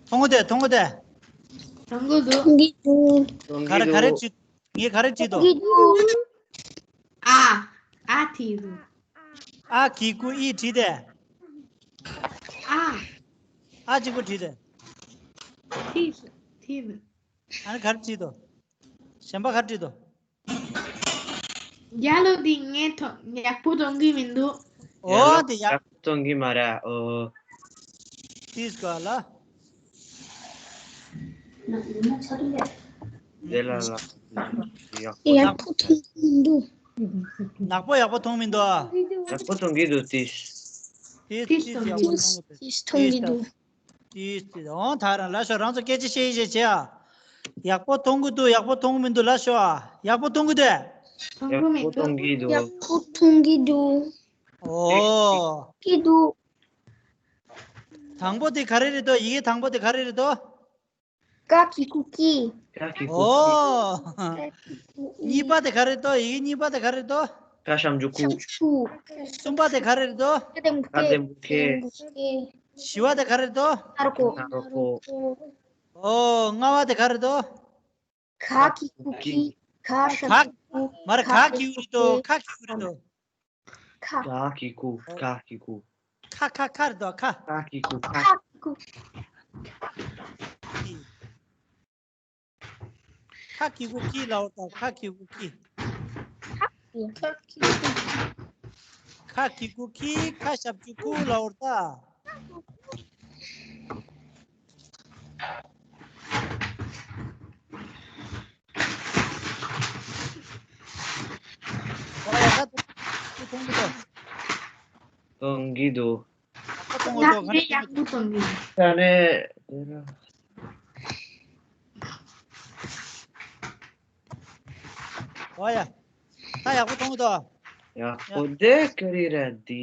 མཐོང་གི་འདུག་མཐོང་གི་འདུག་མཐོང་གི་འདུག་ག་རེ་ག་རེ་བྲིས། ངས་ག་རེ་བྲིས་འདུག་ཨ། ཨ་བྲིས་འདུག་ཨ་གི་གུ་ཨི་བྲིས་ཏེ། ཨ། ཨ་གཅིག་པུ་བྲིས་ཏེ། བྲིས་བྲིས་འདུག་ཨ་ནི་ག་རེ་བྲིས་འདུག་གཞན་པ་ག་རེ་བྲིས་འདུག་རྒྱ་ལོ་འདི་ངས་མཐོང་ཡག་པོ་མཐོང་གི་མི་འདུག་ཨོ་དེ་ཡག་མཐོང་གི་མ་རེད། ཨོ། ཏིས་ག་ལ། དེ་ལ་ལ་ཡག་པོ་ཡག་པོ་མཐོང་གི་མི་འདུག་ནག་པོ་ཡག་པོ་མཐོང་མི་འདུག་ཡག་པོ་མཐོང་གི་འདུག་ཏིས། ཏིས་ཏིས་ཡག་པོ་མཐོང་གི་འདུག་ཏིས་མཐོང་གི་འདུག་ཏིས་ཏིས། འོང་ད་རང་ལ་ཤོག་རང་ཚོ་སྐད་ཆ་བཤད་ཡིན་ཞེས་བྱས་ཨ། ཡག་པོ་མཐོང་གི་འདུག་ཡག་པོ་མཐོང་གི་མི་འདུག་ལ་ཤོག་ཨ། ཡག་པོ་མཐོང་གི་འདུག་མཐོང་གི་མི་འདུག་ཡག་པོ་མཐོང་གི་འདུག་ཡག་པོ་མཐོང་གི་འདུག་ཨོ། གི་འདུག་དང་པོ་དེ་ག་རེ་རེད་དོ། ཡི་གེ་དང་པོ་དེ་ག་རེ་རེད་དོ། ཀ་གི་གུ་ཀི། ཀ་གི་གུ་ཀི། ཨོ། ཀ་གི་གུ་ཀི། གཉིས་པ་དེ་ག་རེ་རེད་དོ། ཡི་གེ་གཉིས་པ་དེ་ག་རེ་རེད་དོ། ཀ་ཞབས་ཀྱུ་ཀུ། ཀུ། གསུམ་པ་དེ་ག་རེ་རེད་དོ། ཀ་ལྡེ་མོ་ཀེ། ཀ་ལྡེ་མོ་ཀེ། བཞི་པ་དེ་ག་རེ་རེད་དོ། ན་རོ་ཀོ། ཨོ། ལྔ་པ་དེ་ག་རེ་རེད་དོ། ག་གི་གུ་གི། ག་ཞབས་ཀྱུ་གུ། མ་རེད། ག་གི་གུ་རེད་དོ། ག་གི་གུ་རེད་དོ། ཁ། ག་གི་གུ། ག་གི་གུ། ཁ་ཁ་ཁ་རེད་དོ། ཁ། ག་གི་གུ་ཁ། ཁ་གི་གུ། ཁ་གི་གུ་ཁི་ལབ་པ་དང་ཁ་གི་གུ་ཁི། ཁ་གི་གུ་ཁི། ཁ་ཞབས་ཀྱུ་ཀུ་ལབ་པ་དང་། ཨོ་ཡ་ད་དེ་མཐོང་གི་འདུག་མཐོང་གི་འདུག་ཡག་པོ་མཐོང་གི་འདུག་ད་ནས་དེ་ར། ཨོ་ཡ། ད་ཡག་པོ་མཐོང་གི་འདུག་ཡག་པོ་དེ་ག་རེ་རེད་འདི།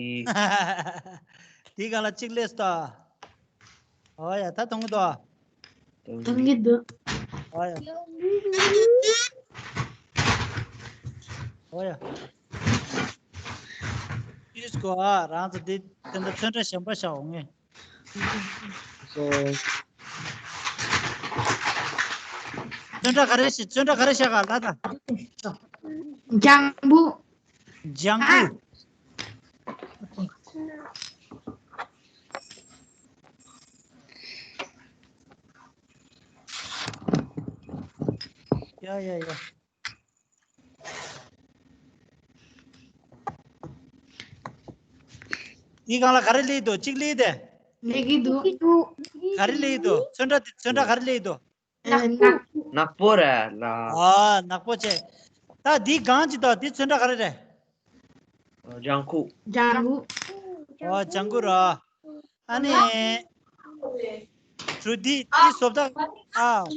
དེའི་སྒང་ལ་གཅིག་སླེབས་སོང་། ཨོ་ཡ་ད་མཐོང་གི་འདུག་མཐོང་གི་འདུག་ཨོ་ཡ། ཨོ་ཡ། ཨིས་ཀོ་ཨ་རང་ཚོ་འདི་དེ་འདྲ་ཚོན་ཁྲ་གཞན་པ་བཞག་འོང་ངས། ཚོན་ཁྲ་ག་རེ་ཞིག་ཚོན་ཁྲ་ག་རེ་བཞག་ག་ལ་ད། ལྗང་བུ། ལྗང་བུ། ཡ་ཡ་ཡ། དེའི་སྒང་ལ་ག་རེ་སླེབས་འདུག་གཅིག་སླེབས་ཏེ། སླེབས་ཀྱི་འདུག་ག་རེ་སླེབས་འདུག་ཚོན་ཁྲ་དེ་ཚོན་ཁྲ་ག་རེ་སླེབས་འདུག་ནག་པོ། ནག་པོ་རེད་ལ། ཨ། ནག་པོ་བྱས། ད་འདི་གང་ཅི་ད། འདི་ཚོན་ཁྲ་ག་རེ་རེད། ལྗང་ཁུ། ལྗང་ཁུ། ཨོ། ལྗང་ཁུ་ར། ཨ་ནི། གྲུ་འདི་འདི་བཟོ་ལྟ། ཨ།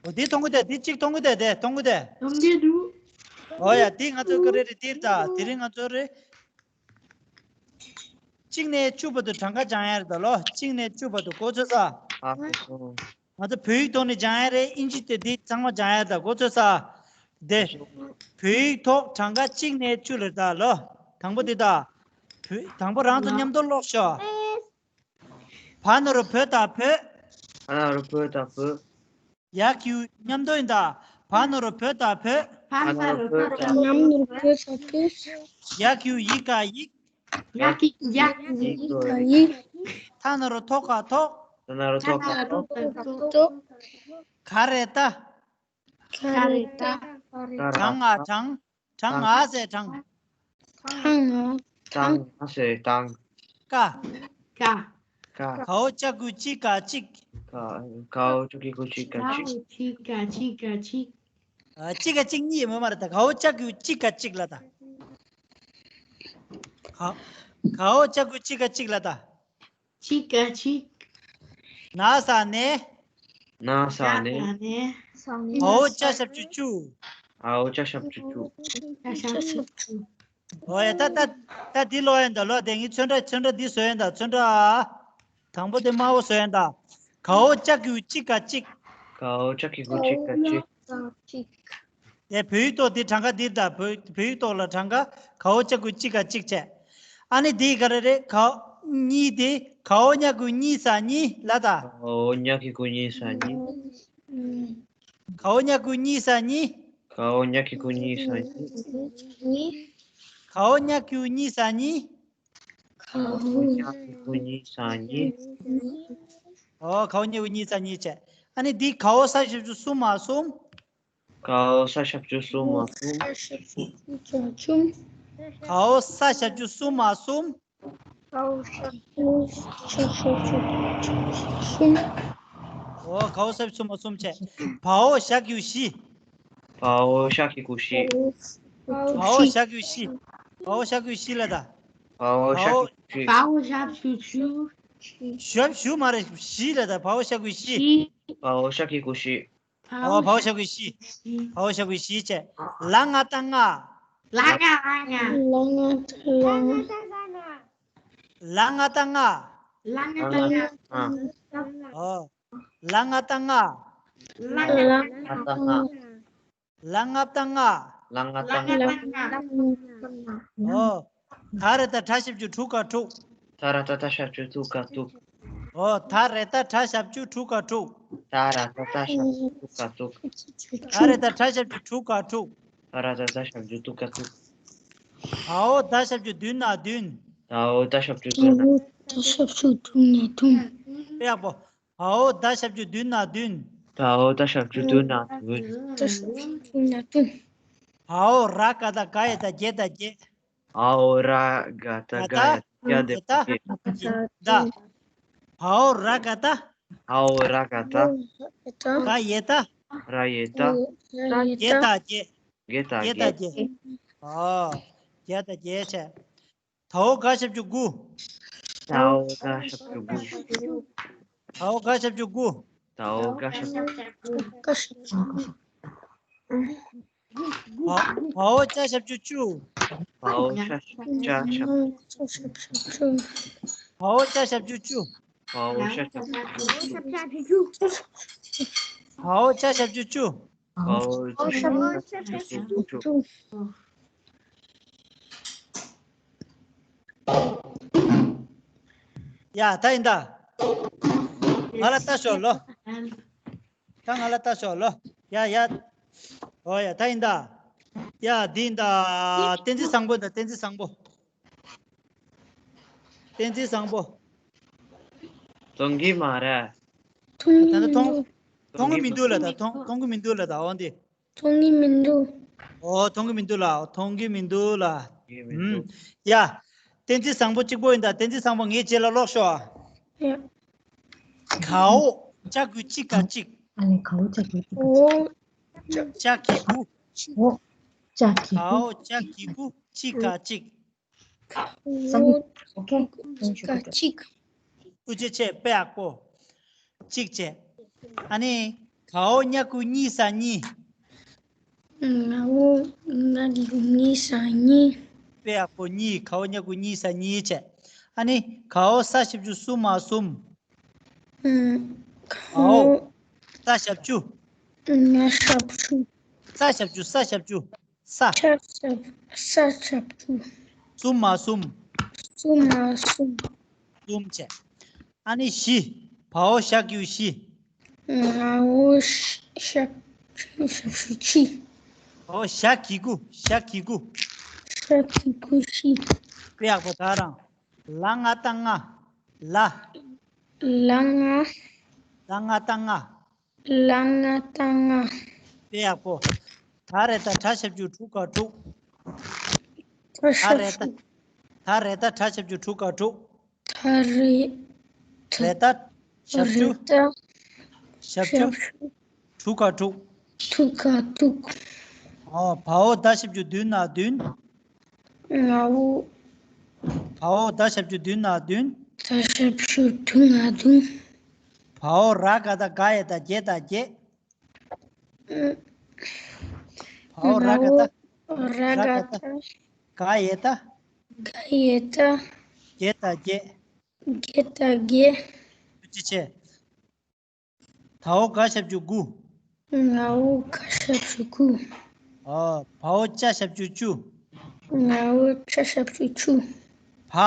ཨོ། འདི་མཐོང་གི་དེ། འདི་གཅིག་མཐོང་གི་དེ། དེ་མཐོང་གི་དེ། མཐོང་གི་འདུག་ཨོ་ཡ། འདི་ང་ཚོ་ག་རེ་རེད། འདིར་ད། དེ་རིང་ང་ཚོ་རེད། གཅིག་ནས་བཅུ་བར་དུ་གྲངས་ཀ་སྦྱང་ཡ་རེད་ད་ལོ། གཅིག་ནས་བཅུ་བར་དུ། གོ་ཚོད་ས། ཨ་ཧོ། ང་ཚོ་བོད་ཡིག་ཐོག་ནས་སྦྱང་ཡ་རེད། ཨིན་ཇི་དེ་འདི་ཚང་མ་སྦྱང་ཡ་རེད་ད། གོ་ཚོད་ས། དེ། བོད་ཡིག་ཐོག་གྲངས་ཀ་གཅིག་ནས་བཅུ་ལ་ད་ལོ། དང་པོ་འདི་ད། བོད། དང་པོ་རང་ཚོ་མཉམ་དུ་ཀློག་ཤོག་བ་ན་རོ་བོ་ད་བོད། བ་ན་རོ་བོ་ད་བོད། ཡ་གི་གུ་མཉམ་དུ་ཡིན་ད། བ་ན་རོ་བོ་ད་བོད། བ་ན་རོ་བོ་ད་བོད། ཡ་གི་གུ་ཡི་ག་ཡིག་ཡ་གི་གུ་ཡ་གི་གུ་ཡི་ག་ཡིག་ཐ་ན་རོ་ཐོ་ག་ཐོག་ཐ་ན་རོ་ཐོ་ག་ཐོག་ག་རེ་ད། ག་རེ་ད། གྲང་ང་གྲང་། གྲང་ང་ཟེར་གྲང་། གྲང་ང་གྲང་། ང་ཟེར་གྲང་། ཀ་ཀ་ཀ་གའོ་ཅ་གི་གུ་ཅི་ག་ཅིག་གའོ་ཅ་གི་གུ་ཅི་ག་ཅིག་ཅི་ག་ཅི་ག་ཅིག་ཨ། ཅི་ག་ཅིག་གཉིས་ཡོད་མ་རེད་ད། གའོ་ཅ་གི་གུ་ཅི་ག་ཅིག་ལ་ད། ག་གའོ་ཅ་གི་གུ་ཅི་ག་ཅིག་ལ་ད། ཅི་ག་ཅིག་ན་ས་ནས། ན་ས་ནས། ཨའོ་ཅ་ཞབས་ཀྱུ་ཅུ། ཨའོ་ཅ་ཞབས་ཀྱུ་ཅུ། ཨོ་ཡ། ད་ད་ད་འདི་ཀློག་ཡ་ཡིན་ད་ལོ། དེ་ངས་ཚོན་ཁྲ་ཚོན་ཁྲ་འདི་བཟོ་ཡ་ཡིན་ད། ཚོན་ཁྲ་དང་པོ་དེ་དམར་པོ་བཟོ་ཡ་ཡིན་ད། གའོ་ཅ་གི་གུ་ཅི་ག་ཅིག་གའོ་ཅ་གི་གུ་ཅི་ག་ཅིག་དེ་བོད་ཡིག་ཐོག་འདི་གྲངས་ཀ་འདིར་ད། བོད་བོད་ཡིག་ཐོག་ལ་གྲངས་ཀ་གའོ་ཅ་གི་གུ་ཅི་ག་ཅིག་བྱས། ཨ་ནི་འདི་ག་རེ་རེད། གའོ་གཉིས་དེ། གའོ་ཉ་གི་གུ་གཉིས་ས་གཉིས་ལ་ད། གའོ་ཉ་གི་གུ་གཉིས་ས་གཉིས། གའོ་ཉ་གི་གུ་གཉིས་ས་གཉིས། གའོ་ཉ་གི་གུ་གཉིས་ས་གཉིས། གའོ་ཉ་གི་གུ་གཉིས་ས་གཉིས། གའོ་ཉ་གི་གུ་གཉིས་ས་གཉིས། ཨོ། གའོ་ཉ་གི་གུ་གཉིས་ས་གཉིས་བྱས། ཨ་ནི་འདི་གའོ་ས་ཞབས་ཀྱུ་གསུམ་མ་གསུམ། གའོ་ས་ཞབས་ཀྱུ་གསུམ་མ་གསུམ། གའོ་ས་ཞབས་ཀྱུ་གསུམ་མ་གསུམ། ཨོ། གའོ་ས་ཞབས་ཀྱུ་གསུམ་མ་གསུམ་བྱས། བའོ་ཞ་གི་གུ་བཞི། བའོ་ཞ་གི་གུ་བཞི། བའོ་ཞ་གི་གུ་བཞི། བའོ་ཞ་གི་གུ་བཞི་ལ་ད། བའོ་ཞ་གི་གུ་བཞི། བའོ་ཞ་གི་གུ་བཞི། ཞབས་ཞུ་མ་རེད། བཞི་ལ་ད། བའོ་ཞ་གི་གུ་བཞི། བའོ་ཞ་གི་གུ་བཞི། ཨོ། བའོ་ཞ་གི་གུ་བཞི། བའོ་ཞ་གི་གུ་བཞི་བྱས། ལ་ང་ད་ལྔ། ལ་ང་ད་ལྔ། ལ་ང་ད་ལྔ། ལ་ང་ད་ལྔ། ཨོ། ལ་ང་ད་ལྔ། ལ་ང་ད་ལྔ། ལ་ང་ད་ལྔ། ལ་ང་ད་ལྔ། ལ་ང་ད་ལྔ། ཨོ། ད་རེ་ད་ད་ཞབས་ཀྱུ་དྲུག་ག་དྲུག་ད་ར་ད་ད་ཞབས་ཀྱུ་དྲུག་ག་དྲུག་ཨོ། ད་རེ་ད་ད་ཞབས་ཀྱུ་དྲུག་ག་དྲུག་ད་ར་ད་ད་ཞབས་ཀྱུ་དྲུག་ག་དྲུག་ད་རེ་ད་ད་ཞབས་ཀྱུ་དྲུག་ག་དྲུག་ད་ར་ད་ད་ཞབས་ཀྱུ་དྲུག་ག་དྲུག་བའོ་ད་ཞབས་ཀྱུ་བདུན་ན་བདུན། བའོ་ད་ཞབས་ཀྱུ་བདུན་ན། ད་ཞབས་ཀྱུ་བདུན་ན་བདུན། དཔེ་ཡག་པོ། བའོ་ད་ཞབས་ཀྱུ་བདུན་ན་བདུན། བའོ་ད་ཞབས་ཀྱུ་བདུན་ན་བདུན། ད་ཞབས་ཀྱུ་བདུན་ན་བདུན། བའོ་ར་ག་ད་ག་ཡ་ད་གྱ་ད་གྱེ། ཨའོ་ར་ག་ད་ག་ཡ་ད་གྱ་ད་གྱེ། ད། བའོ་ར་ག་ད། ཨའོ་ར་ག་ད། ག་ཡེ་ད། ར་ཡེ་ད། གྱེ་ད་གྱེ། གྱེ་ད་གྱེ། ཨོ། གྱ་ད་གྱེ་བྱས། དའོ་ག་ཞབས་ཀྱུ་དགུ། དའོ་ག་ཞབས་ཀྱུ་དགུ། དའོ་ག་ཞབས་ཀྱུ་དགུ། དའོ་ག་ཞབས་ཀྱུ་དགུ། བའོ་ཅ་ཞབས་ཀྱུ་བཅུ། བའོ་ཅ་ཞབས་ཀྱུ་བཅུ། བའོ་ཅ་ཞབས་ཀྱུ་བཅུ། བའོ་ཅ་ཞབས་ཀྱུ་བཅུ། བའོ་ཅ་ཞབས་ཀྱུ་བཅུ། བའོ་ཅ་ཞབས་ཀྱུ་བཅུ། ཡ་ད་ཡིན་ད། ང་ལ་ལྟ་ཤོག་ལོ། ད་ང་ལ་ལྟ་ཤོག་ལོ། ཡ་ཡ། ཨོ་ཡ་ད་ཡིན་ད། ཡ་འདི་ཡིན་ད། བསྟན་འཛིན་བཟང་པོ་ད། བསྟན་འཛིན་བཟང་པོ། བསྟན་འཛིན་བཟང་པོ། མཐོང་གི་མ་རེད། ད་ནི་མཐོང་མཐོང་གི་མི་འདུག་ལ་ད། མཐོང་མཐོང་གི་མི་འདུག་ལ་ད། འོ་འདི། མཐོང་གི་མི་འདུག་ཨོ་མཐོང་གི་མི་འདུག་ལ། མཐོང་གི་མི་འདུག་ལ། མཐོང་གི་མི་འདུག་ཡ། བསྟན་འཛིན་བཟང་པོ་གཅིག་པོ་ཡིན་ད། བསྟན་འཛིན་བཟང་པོ་ངའི་རྗེས་ལ་ལོག་ཤོག་ཨ། ཡ། གའོ་ཅ་གི་གུ་ཅི་ག་ཅིག་ཨ་ནི་གའོ་ཅ་གི་གུ་ཅི་ག་ཅིག་གའོ་ཅ་གི་གུ། ཨོ་ཅ་གི་གུ། གའོ་ཅ་གི་གུ་ཅི་ག་ཅིག་ཨོ་ཅ་གི་གུ་ཅི་ག་ཅིག་ཨུ་ཅེ་ཆེ་དཔེ་ཡག་པོ། གཅིག་བྱས། ཨ་ནི། གའོ་ཉ་གུ་གཉིས་ས་གཉིས། ང་འོ་ང་གི་གུ་གཉིས་ས་གཉིས། དཔེ་ཡག་པོ་གཉིས། གའོ་ཉ་གུ་གཉིས་ས་གཉིས་བྱས། ཨ་ནི། གའོ་ས་ཞབས་ཀྱུ་སུ་མ་གསུམ། ཨུམ། གའོ། གའོ། ས་ཞབས་ཀྱུ། ང་ཞབས་ཀྱུ། ས་ཞབས་ཀྱུ། ས་ཞབས་ཀྱུ། ས། ས་ཞབས་ས་ཞབས་ཀྱུ། སུ་མ་གསུམ། སུ་མ་གསུམ། གསུམ་བྱས། ཨ་ནི་བཞི། བའོ་ཞ་གི་གུ་བཞི། ང་འོ་ཞ་ཞབས་ཞབས་ཀྱུ་བཞི། འོ་ཞ་གི་གུ། ཞ་གི་གུ། ཞ་གི་གུ་བཞི། དཔེ་ཡག་པོ་ད་རང་། ལ་ང་བཏགས་ལྔ། ལ། ལ་ང་། ལ་ང་བཏགས་ལྔ། ལ་ང་བཏགས་ལྔ། དཔེ་ཡག་པོ། ད་རེ་ད་དྲ་ཞབས་ཀྱུ་དྲུག་ག་དྲུག་ད་རེ་ད། ད་རེ་ད་དྲ་ཞབས་ཀྱུ་དྲུག་ག་དྲུག་ད་རེ། རེ་ད། ཞབས་ཀྱུ། རེ་ད། ཞབས་ཀྱུ། ཞབས་ཀྱུ། དྲུག་ག་དྲུག་དྲུག་ག་དྲུག་ཨོ། བའོ་ད་ཞབས་ཀྱུ་བདུན་ན་བདུན། ང་འོ། བའོ་ད་ཞབས་ཀྱུ་བདུན་ན་བདུན། ད་ཞབས་ཀྱུ་བདུན་ན་བདུན། བའོ་ར་ག་ད་ག་ཡ་ད་བརྒྱད་ད་བརྒྱད། བའོ་ར་ག་ད། ང་འོ། ར་ག་ད། ག་ཡ་ད། ག་ཡ་ད། བརྒྱད་ད་བརྒྱད། བརྒྱད་ད་བརྒྱད། ཅི་ཆེ། དའོ་ག་ཞབས་ཀྱུ་དགུ། ང་འོ་ག་ཞབས་ཀྱུ་དགུ། ཨོ། བའོ་ཅ་ཞབས་ཀྱུ་བཅུ། ང་འོ་ཅ་ཞབས་ཀྱུ་བཅུ། བ།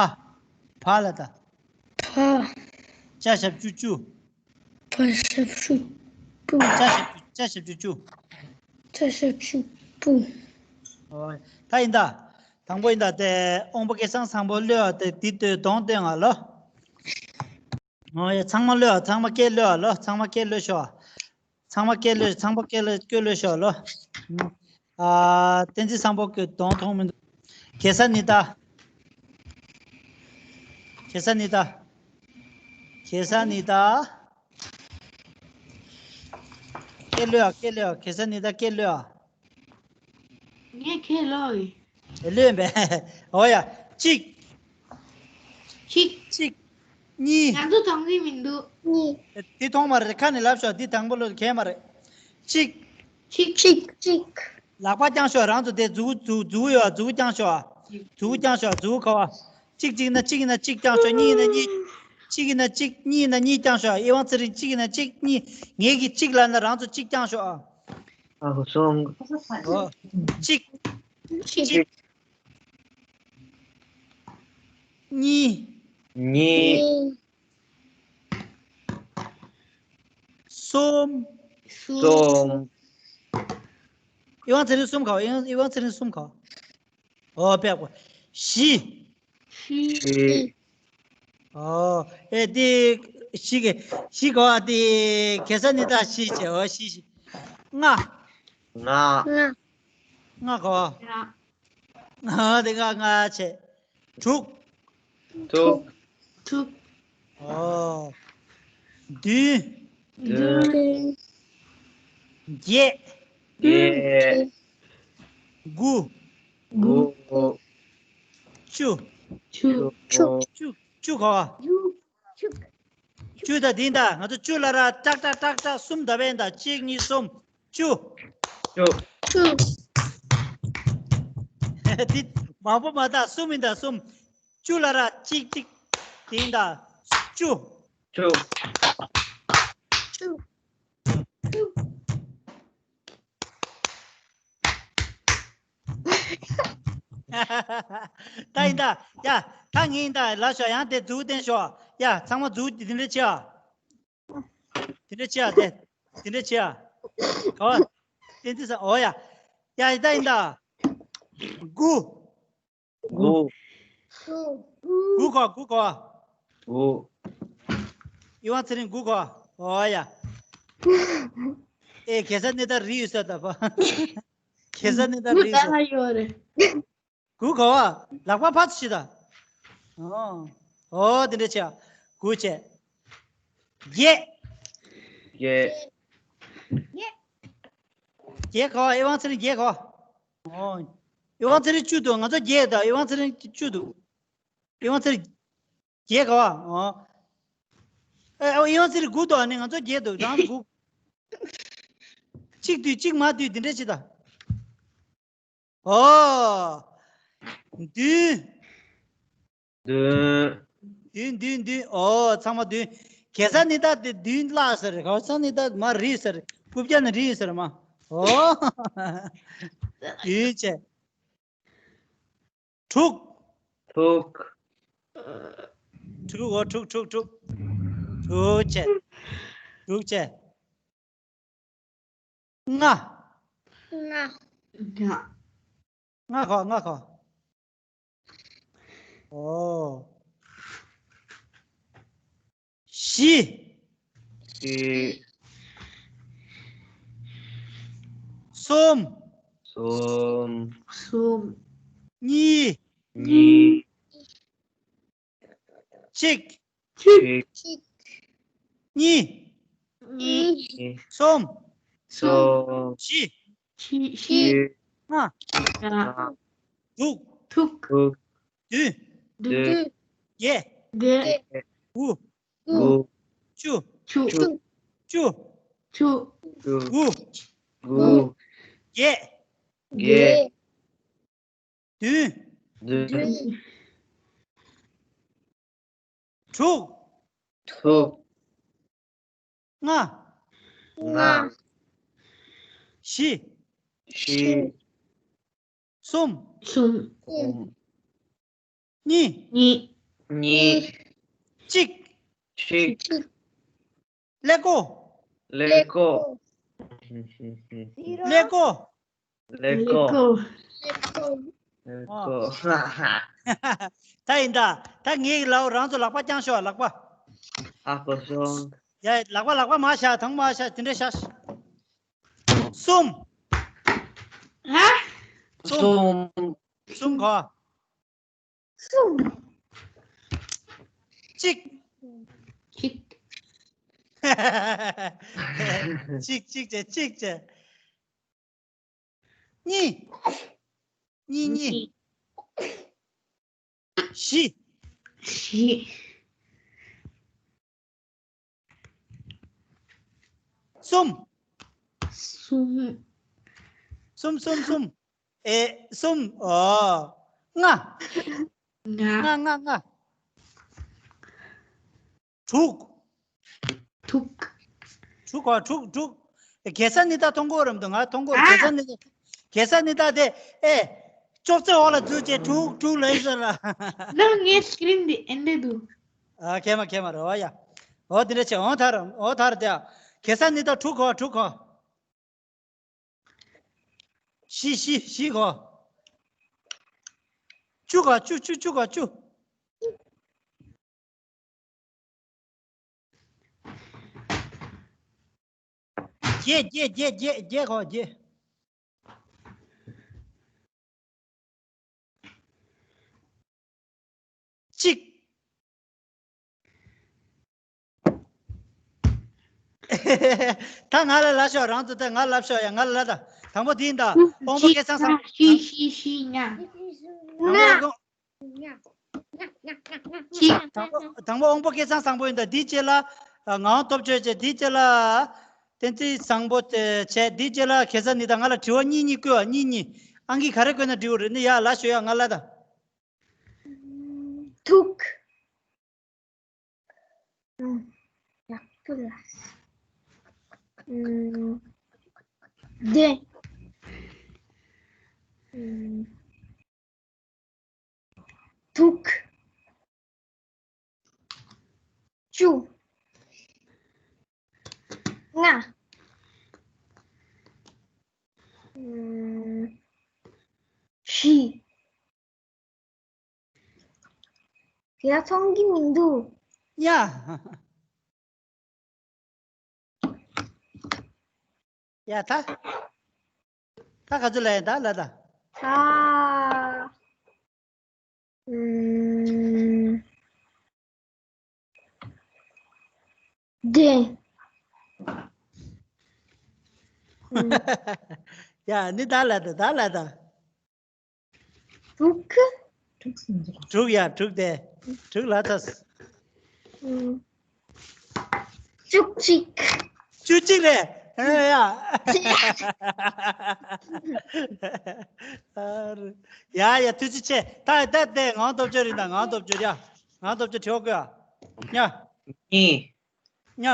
བ་ལ་ད། བ། ཅ་ཞབས་ཀྱུ་བཅུ། བ་ཞབས་ཀྱུ་བཅུ། ཅ་ཞབས་ཀྱུ་ཅ་ཞབས་ཀྱུ་བཅུ། ཅ་ཞབས་ཀྱུ་བཅུ། ཨོ། ད་ཡིན་ད། དང་པོ་ཡིན་ད་དེ་དབང་པོ་སྐལ་བཟང་བཟང་པོ་གློད་ཨ་དེ་དེ་ལྟོས་གདོང་སྟོན་ང་ལོ། ཨོ་ཡ། ཚང་མ་གློད་ཨ། ཚང་མ་སྐད་གློད་ཨ་ལོ། ཚང་མ་སྐད་གློད་ཤོག་ཚང་མ་སྐད་གློད། ཚང་མ་སྐད་གློད། སྐད་གློད་ཤོག་ལོ། ཨ། བསྟན་འཛིན་བཟང་པོ་གི་གདོང་མཐོང་མི་འདུག་གེ་ས་ནི་ད། གེ་ས་ནི་ད། གེ་ས་ནི་ད། སྐད་གློད་ཨ། སྐད་གློད་ཨ། གེ་ས་ནི་ད་སྐད་གློད་ཨ། ངས་ཁས་ལོ་ཡིན། ལོས་པས། འོ་ཡ། གཅིག་གཅིག་གཅིག་གཉིས། ང་ཚོ་དམ་ཚིག་མི་འདུག་གཉིས། དེ་མཐོང་མ་རེད། ཁ་ནས་ལབ་ཤོག་འདི་དང་པོ་ལོ་གས་མ་རེད། གཅིག་གཅིག་གཅིག་གཅིག་ལག་པ་བརྐྱངས་ཤོག་རང་ཚོ་དེ་མཛུ་གུ་མཛུ་མཛུ་གུ་ཡོད། མཛུ་གུ་བརྐྱངས་ཤོག་མཛུ་གུ་བརྐྱངས་ཤོག་མཛུ་གུ་ཁ་བ། གཅིག་གཅིག་ན་གཅིག་ཡིན་ན་གཅིག་བརྐྱངས་ཤོག་གཉིས་ཡིན་ན་གཉིས། གཅིག་ཡིན་ན་གཅིག་གཉིས་ཡིན་ན་གཉིས་བརྐྱངས་ཤོག་ཨེ་ཝང་ཚེ་རིང་གཅིག་ཡིན་ན་གཅིག་གཉིས། ངེད་ཀྱིས་གཅིག་ལབ་ན་རང་ཚོ་གཅིག་བརྐྱངས་ཤོག་ཨ། ཨ་ཧོ་སོང་། ཨོ། གཅིག་གཅིག་གཅིག་གཉིས། གཉིས། གསུམ། གསུམ། ཨེ་ཝང་ཚེ་རིང་གསུམ་ག་བ། ཨེ་ཝང་ཚེ་རིང་གསུམ་ག་བ། ཨོ་པད་པོ། བཞི། བཞི། ཨོ། ཨེ་དེ་བཞི་གི་བཞི་ག་བ་དེ་གེ་ས་ནི་ད་བཞི་བྱས། ཨོ་བཞི་བཞི། ལྔ། ལྔ། ལྔ། ལྔ་ག་བ། ལྔ། ང་དེ་ང་ང་བྱས། དྲུག་དྲུག་དྲུག་ཨོ། བདུན། བདུན། བརྒྱད། བརྒྱད། དགུ། དགུ། བཅུ། བཅུ། བཅུ། བཅུ། བཅུ་ག་བ། བཅུ། བཅུ་ད་འདི་ད་ང་ཚོ་བཅུ་ལ་ར་ཏག་ཏག་ཏག་ཏག་གསུམ་ད་བས་ད་གཅིག་གཉིས་གསུམ། བཅུ། བཅུ། བཅུ། འདི་མང་པོ་མ་ད་གསུམ་ཡིན་ད་གསུམ། བཅུ་ལ་ར་གཅིག་གཅིག་དེ་ཡིན་ད། བཅུ། བཅུ། བཅུ། བཅུ། ད་ཡིན་ད། ཡ། ད་ངས་ཡིན་ད་ལ་ཤོག་ཡང་དེ་མཛུ་གུ་བསྟན་ཤོག་ཡ། ཚང་མ་མཛུ་གུ་དེ་འདྲ་བྱེད་ཨ། དེ་འདྲ་བྱེད་ཨ་དེ། དེ་འདྲ་བྱེད་ཨ། ག་བ། བསྟན་འཛིན་ས། ཨོ་ཡ། ཡ་ཡི་ད་ཡིན་ད། དགུ། དགུ། དགུ་ག་དགུ་ག་དགུ། ཨེ་ཝང་ཚེ་རིང་དགུ་ག་ཨོ་ཡ། ཨེ་གེ་ས་ནི་ད་རི་ཡོད་ས་ད་པ། གེ་ས་ནི་ད་རི་ཡོད་ས། ཡོད་རེད། དགུ་ག་བ། ལག་པ་ཕར་ཚུར་ཤིག་ད། ཨོ། ཨོ་དེ་འདྲ་བྱས། དགུ་བྱས། བརྒྱད། བརྒྱད། བརྒྱད་ག་པ། ཨེ་ཝང་ཚེ་རིང་བརྒྱད་ག་པ། ཨོ། ཨེ་ཝང་ཚེ་རིང་བཅུ་འདུག་ང་ཚོ་བརྒྱད་དང་ཨེ་ཝང་ཚེ་རིང་བཅུ་འདུག་ཨེ་ཝང་ཚེ་རིང་བརྒྱད་ག་པ། ཨོ། ཨེ་ཨེ་ཝང་ཚེ་རིང་དགུ་འདུག་ཨ་ནི་ང་ཚོ་བརྒྱད་འདུག་རང་དགུ། གཅིག་བསྡུས་གཅིག་མ་བསྡུས་འདི་འདྲ་བྱེད་ད། ཨོ། བདུན། བདུན། བདུན་བདུན་བདུན། ཨོ་ཚང་མ་བདུན། གེ་སར་ནི་ད་དེ་བདུན་བརླག་ཟེར། གེ་སར་ནི་ད་མ་རེད་ཟེར། རྐུབ་བཀྱག་ནི་རེད་ཟེར་མ། ཨོ། བདུན་བྱས། དྲུག་དྲུག་དྲུག་ཨོ་དྲུག་དྲུག་དྲུག་དྲུག་བྱས། དྲུག་བྱས། ལྔ། ལྔ། ལྔ། ལྔ་ག་པ། ལྔ་ག་པ། ཨོ། བཞི། བཞི། གསུམ། གསུམ། གསུམ། གཉིས། གཉིས། གཅིག་གཅིག་གཅིག་གཉིས། གཉིས། གསུམ། གསུམ། བཞི། བཞི། བཞི། ལྔ། ལྔ། དྲུག་དྲུག་དྲུག་བདུན། བདུན། བརྒྱད། བརྒྱད། དགུ། དགུ། བཅུ། བཅུ། བཅུ། བཅུ། བཅུ། དགུ། དགུ། བརྒྱད། བརྒྱད། བདུན། བདུན། དྲུག་དྲུག་ལྔ། ལྔ། བཞི། བཞི། གསུམ། གསུམ། གསུམ། གཉིས། གཉིས། གཉིས། གཅིག་གཅིག་ཀླད་ཀོར། ཀླད་ཀོར། ཀླད་ཀོར། ཀླད་ཀོར། ཀླད་ཀོར། ཀླད་ཀོར། ད་ཡིན་ད། ད་ངས་ལབ། རང་ཚོ་ལག་པ་བརྐྱངས་ཤོག་ལག་པ། ཨ་ཁོ་སོང་། ཡ་ལག་པ་ལག་པ་མར་བཞག་དང་མར་བཞག་དེ་འདྲ་བཞག་གསུམ། ཧ། གསུམ། གསུམ། གསུམ་ག་པ། གསུམ། གཅིག་གཅིག་གཅིག་བྱས། གཅིག་བྱས། གཉིས། གཉིས། གཉིས། བཞི། བཞི། གསུམ། གསུམ། གསུམ། གསུམ། གསུམ། ཨེ། གསུམ། ཨོ། ལྔ། ལྔ། ལྔ། ལྔ། ལྔ། དྲུག་དྲུག་དྲུག་ག་པ། དྲུག་དྲུག་ཨེ། གེ་སར་ནི་ད་མཐོང་གི་ཡོད་རེད་མི་འདུག་ང་མཐོང་གི་ཡོད་རེད། གེ་སར་ནི་ད། གེ་སར་ནི་ད་དེ། ཨེ། ཅོག་ཙེ་འོག་ལ་འཛུལ་བྱས་དྲུག་དྲུག་ལབ་ཡིན་ཟེར་ལ། ནང་ངའི་སི་ཀི་རིན་འདི་ཨེ་འདྲ་འདུག་ཨ་ཁྱད་མ་ཁྱད་མ་རེད་བ་ཡ། འོ་དེ་འདྲ་བྱས། འོ་ཐར། འོ་ཐར་དེ། གེ་སར་ནི་ད་དྲུག་ག་པ། དྲུག་ག་པ། བཞི། བཞི། བཞི་ག་པ། བཅུ་ག་བཅུ། བཅུ། བཅུ་ག་བཅུ། བརྒྱད། བརྒྱད། བརྒྱད། བརྒྱད། བརྒྱད་ག་པ། བརྒྱད། གཅིག་ད་ང་ལ་ལབ་ཤོག་རང་ཚོ་ད་ང་ལ་ལབ་ཤོག་ཡ། ང་ལ་ལབ་ད། དང་པོ་འདི་ཡིན་ད། དབང་པོ་སྐལ་བཟང་བཟང་། བཞི། བཞི། བཞི། ལྔ། དང་པོ། གཅིག་དང་པོ། དང་པོ་དབང་པོ་སྐལ་བཟང་བཟང་པོ་ཡིན་ད། འདིའི་རྗེས་ལ་ངག་དབང་སྟོབས་ཆེན་བྱས། འདིའི་རྗེས་ལ་བསྟན་འཛིན་བཟང་པོ་བྱས། འདིའི་རྗེས་ལ་གེ་སར་ནི་ད། ང་ལ་དྲི་བ་གཉིས་གཉིས་བསྐུར་བ། གཉིས་གཉིས། ཨང་ཀི་ག་རེ་བཀོད་ན་འགྲིག་གི་རེད། ནི་ཡ་ལབ་ཤོག་ཡ། ང་ལ་ད། ཐུག་ཨ། ཡག་པོ་ལ། ཨམ། བདུན། ཨམ། དྲུག་བཅུ། ལྔ། ཨམ། བཞི། དེ་ལ་མཐོང་གི་མི་འདུག་ཡ། ཡ་ད། ད་ག་ཚོད་ལ་ཡིན་ད་ལ་ད། ད། ཨུམ། བདུན། ཡ་ནི་ད་ལ་ད་ད་ལ་ད། དྲུག་དྲུག་ཡ་དྲུག་དེ་དྲུག་ལ་ད། བཅུ་གཅིག་བཅུ་གཅིག་རེད། ཨེ་ཡ། ཡ་ཡ་ཐུགས་རྗེ་ཆེ། ད་ད་དེ་ངང་སྟོབས་བཅུ་རེད། ད་ངང་སྟོབས་བཅུ་ཡ། ངང་སྟོབས་བཅུ་དྲི་བ་དགོས་ཡ། ཉ། གཉིས། ཉ།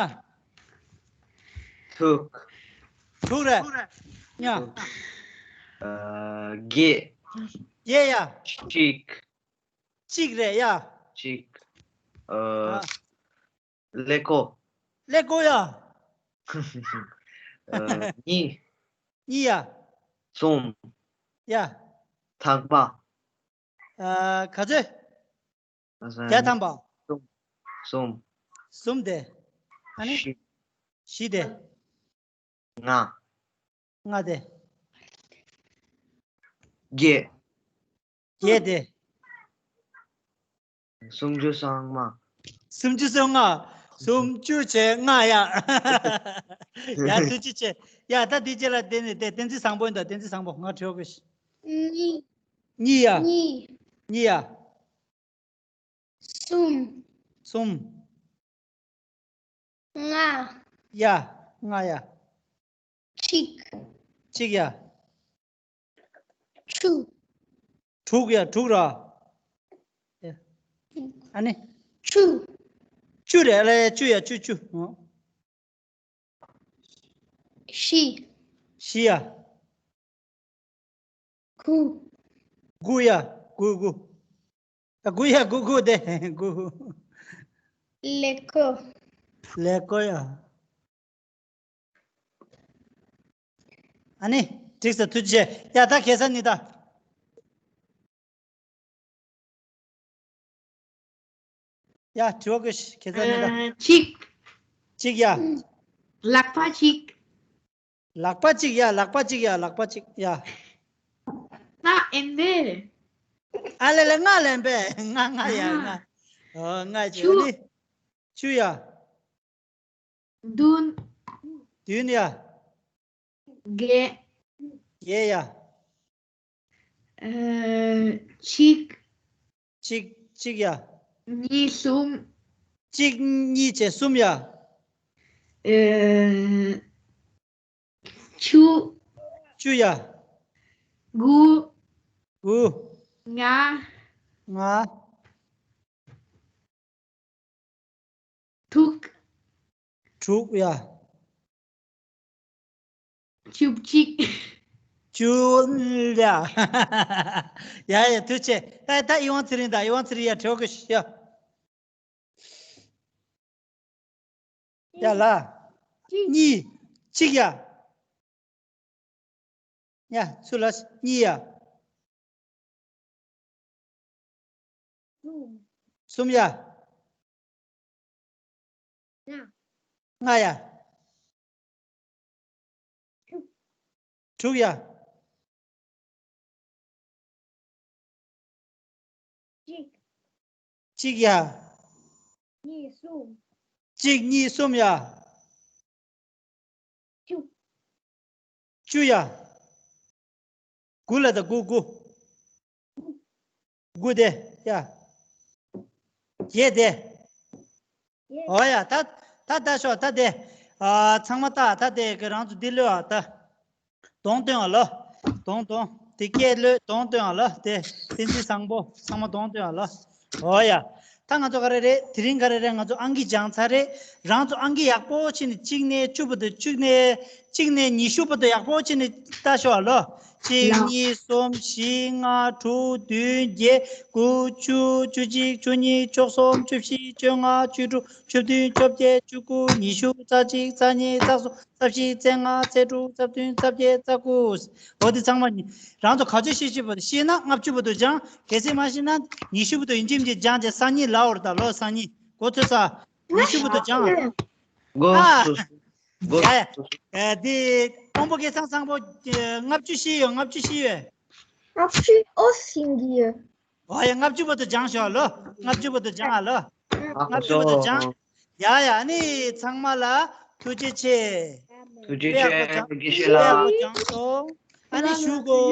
དྲུག་དྲུག་རེད། ཉ། ཨ། བརྒྱད། བརྒྱད་ཡ། གཅིག་གཅིག་རེད་ཡ། གཅིག་ཨ། ཨ། ཀླད་ཀོར། ཀླད་ཀོར་ཡ། ཨ། གཉིས། གཉིས་ཡ། གསུམ། ཡ། ཐག་པ། ཨ། ག་ཚོད། བརྒྱ་ཐམ་པ། གསུམ། གསུམ། གསུམ་དེ། ཨ་ནི། བཞི། བཞི་དེ། ལྔ། ལྔ་དེ། བརྒྱད། བརྒྱད་དེ། སུམ་ཅུ་སོ་ལྔ། སུམ་ཅུ་སོ་ལྔ། སུམ་ཅུ་བྱས་ལྔ་ཡ། ཡ་ཐུགས་རྗེ་ཆེ། ཡ་ད་འདི་རྗེས་ལ་བསྟན་ནས་བསྟན་བསྟན་འཛིན་བཟང་པོ་ཡིན་ད། བསྟན་འཛིན་བཟང་པོ་ང་དྲི་བ་གི། གཉིས། གཉིས་ཡ། གཉིས། གཉིས་ཡ། གསུམ། གསུམ། ལྔ། ཡ། ལྔ་ཡ། གཅིག་གཅིག་ཡ། བཅུ། དྲུག་ཡ་དྲུག་ར། ཡ། ཨ་ནི། བཅུ། བཅུ་རེད་ལ་ཡ། བཅུ་ཡ་བཅུ་བཅུ། ཨོ། བཞི། བཞི་ཡ། དགུ། དགུ་ཡ། དགུ་དགུ། ཨ། དགུ་ཡ་དགུ་དགུ་དེ་དགུ། ཀླད་ཀོར། ཀླད་ཀོར་ཡ། ཨ་ནི། འགྲིག་སོང་། ཐུགས་རྗེ་ཆེ། ཡ་ད་ཁ་སང་ནི་ད། ཡ་དྲི་བ་གི་ཁ་སང་ནི་ད། ཨ། གཅིག་གཅིག་ཡ། ལག་པ་གཅིག་ལག་པ་གཅིག་ཡ། ལག་པ་གཅིག་ཡ། ལག་པ་གཅིག་ཡ། ལྔ་ཨེ་འདི། ཨ་ལེ་ལེ་ལྔ་ལེན་པས། ལྔ་ལྔ་ཡ། ལྔ། ཨ། ཨོ་ལྔ་བྱས། བཅུ། ཨ་ནི། བཅུ་ཡ། བདུན། བདུན་ཡ། བརྒྱད། བརྒྱད་ཡ། ཨ། གཅིག་གཅིག་གཅིག་ཡ། གཉིས། གསུམ། གཅིག་གཉིས་བྱས་གསུམ་ཡ། ཨ། བཅུ། བཅུ་ཡ། དགུ། དགུ། ལྔ། ལྔ། དྲུག་དྲུག་ཡ། བཅུ་གཅིག་བཅུ་ཡ། ཡ་ཡ་ཐུགས་རྗེ་ཆེ། ད་ད་ཨི་ཝང་ཚེ་རིང་དང་། ཨི་ཝང་ཚེ་རིང་ཡ་དྲི་བ་གི་ཡ། ཡ་ལ། གཅིག་གཉིས། གཅིག་ཡ། ཡ་ཚུར་ལ་གཉིས་ཡ། གསུམ་ཡ། ལྔ་ཡ། དྲུག་ཡ། གཅིག་གཅིག་ཡ། གཉིས། གསུམ། གཅིག་གཉིས། གསུམ་ཡ། བཅུ། བཅུ་ཡ། དགུ་ལ་ད་དགུ་དགུ། དགུ་དེ་ཡ། བརྒྱད་དེ། ཨོ་ཡ། ད་ད་ད་ཤོག་ད་དེ། ཨ། ཚང་མ་ད་ད་དེ་གི་རང་ཚོ་འདི་ལོས་ཨ་ད། གདོང་སྟོན་ཨ་ལོ། གདོང་གདོང་། དེ་སྐད་ལོས་གདོང་སྟོན་ཨ་ལོ། དེ་བསྟན་འཛིན་བཟང་པོ་ཚང་མ་གདོང་སྟོན་ཨ་ལོ། ཨོ་ཡ། ད་ང་ཚོ་ག་རེ་རེད། དེ་རིང་ག་རེ་རེད། ང་ཚོ་ཨང་ཀི་སྦྱངས་ཚར་རེད། རང་ཚོ་ཨང་ཀི་ཡག་པོ་བྱས་ནས་གཅིག་ནས་བཅུ་བར་དུ། གཅིག་ནས་གཅིག་ནས་ཉི་ཤུ་བར་དུ་ཡག་པོ་བྱས་ནས་ལྟ་ཤོག་ཨ་ལོ། གཅིག་གཉིས། གསུམ། བཞི། ལྔ། དྲུག་བདུན། བརྒྱད། དགུ། བཅུ། བཅུ་གཅིག་བཅུ་གཉིས། བཅུ་གསུམ། བཅུ་བཞི། བཅོ་ལྔ། བཅུ་དྲུག་བཅུ་བདུན། བཅོ་བརྒྱད། བཅུ་དགུ། ཉི་ཤུ། རྩ་གཅིག་རྩ་གཉིས། རྩ་གསུམ། རྩ་བཞི། རྩ་ལྔ། རྩ་དྲུག་རྩ་བདུན། རྩ་བརྒྱད། རྩ་དགུ། འོ་དེ་ཚང་མ་ནི་རང་ཚོ་ག་ཚོད་ཤེས་ཤེས་པ་ཤེས་ན་ལྔ་བཅུ་བར་དུ་སྦྱང་། གལ་སྲིད་མ་ཤེས་ན་ཉི་ཤུ་བར་དུ་ཡིན་གཅིག་མིན་གཅིག་སྦྱང་བྱས་སང་ཉིན་ལ་འོར་ད་ལོ། སང་ཉིན་འགོ་ཚུགས་ས། ཉི་ཤུ་བར་དུ་སྦྱང་། གོ་ཨ། སོ་སོ། གོ་ཡ་ཡ། སོ་སོ། ཨ། དེ་དཔོན་པོ་སྐལ་བཟང་བཟང་པོ་ལྔ་བཅུ་ཤེས་ཡོད། ལྔ་བཅུ་ཤེས་ཡོད། ལྔ་བཅུ་ཨོ་ཤེས་ཀྱི་ཡོད། ཨོ་ཡ། ལྔ་བཅུ་བར་དུ་སྦྱང་ཤོག་ལོ། ལྔ་བཅུ་བར་དུ་སྦྱང་ཨ་ལོ། ལྔ་བཅུ་བར་དུ་སྦྱང་། ཡ་ཡ། ཨ་ནི་ཚང་མ་ལ་ཐུགས་རྗེ་ཆེ། ཐུགས་རྗེ་དཔེ་ཡག་པོ་ཆེ། སྦྱངས་དགེ་བཤེས་དཔེ་ཡག་ལགས། པོ་སྦྱངས་སོང་། ཨ་ནི་བཞུགས་གོ།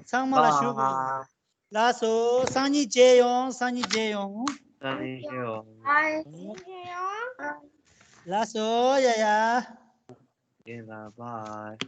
ཚང་མ་ལ་བཞུགས་གོ། ལགས་སོ། སང་ཉིན་མཇལ་ཡོང་། སང་ཉིན་མཇལ་ཡོང་། ད་ནི་ཤེས་ཡོང་། ལགས་སོ། ཡ་ཡ། ཡིན་ལ། བྷའི།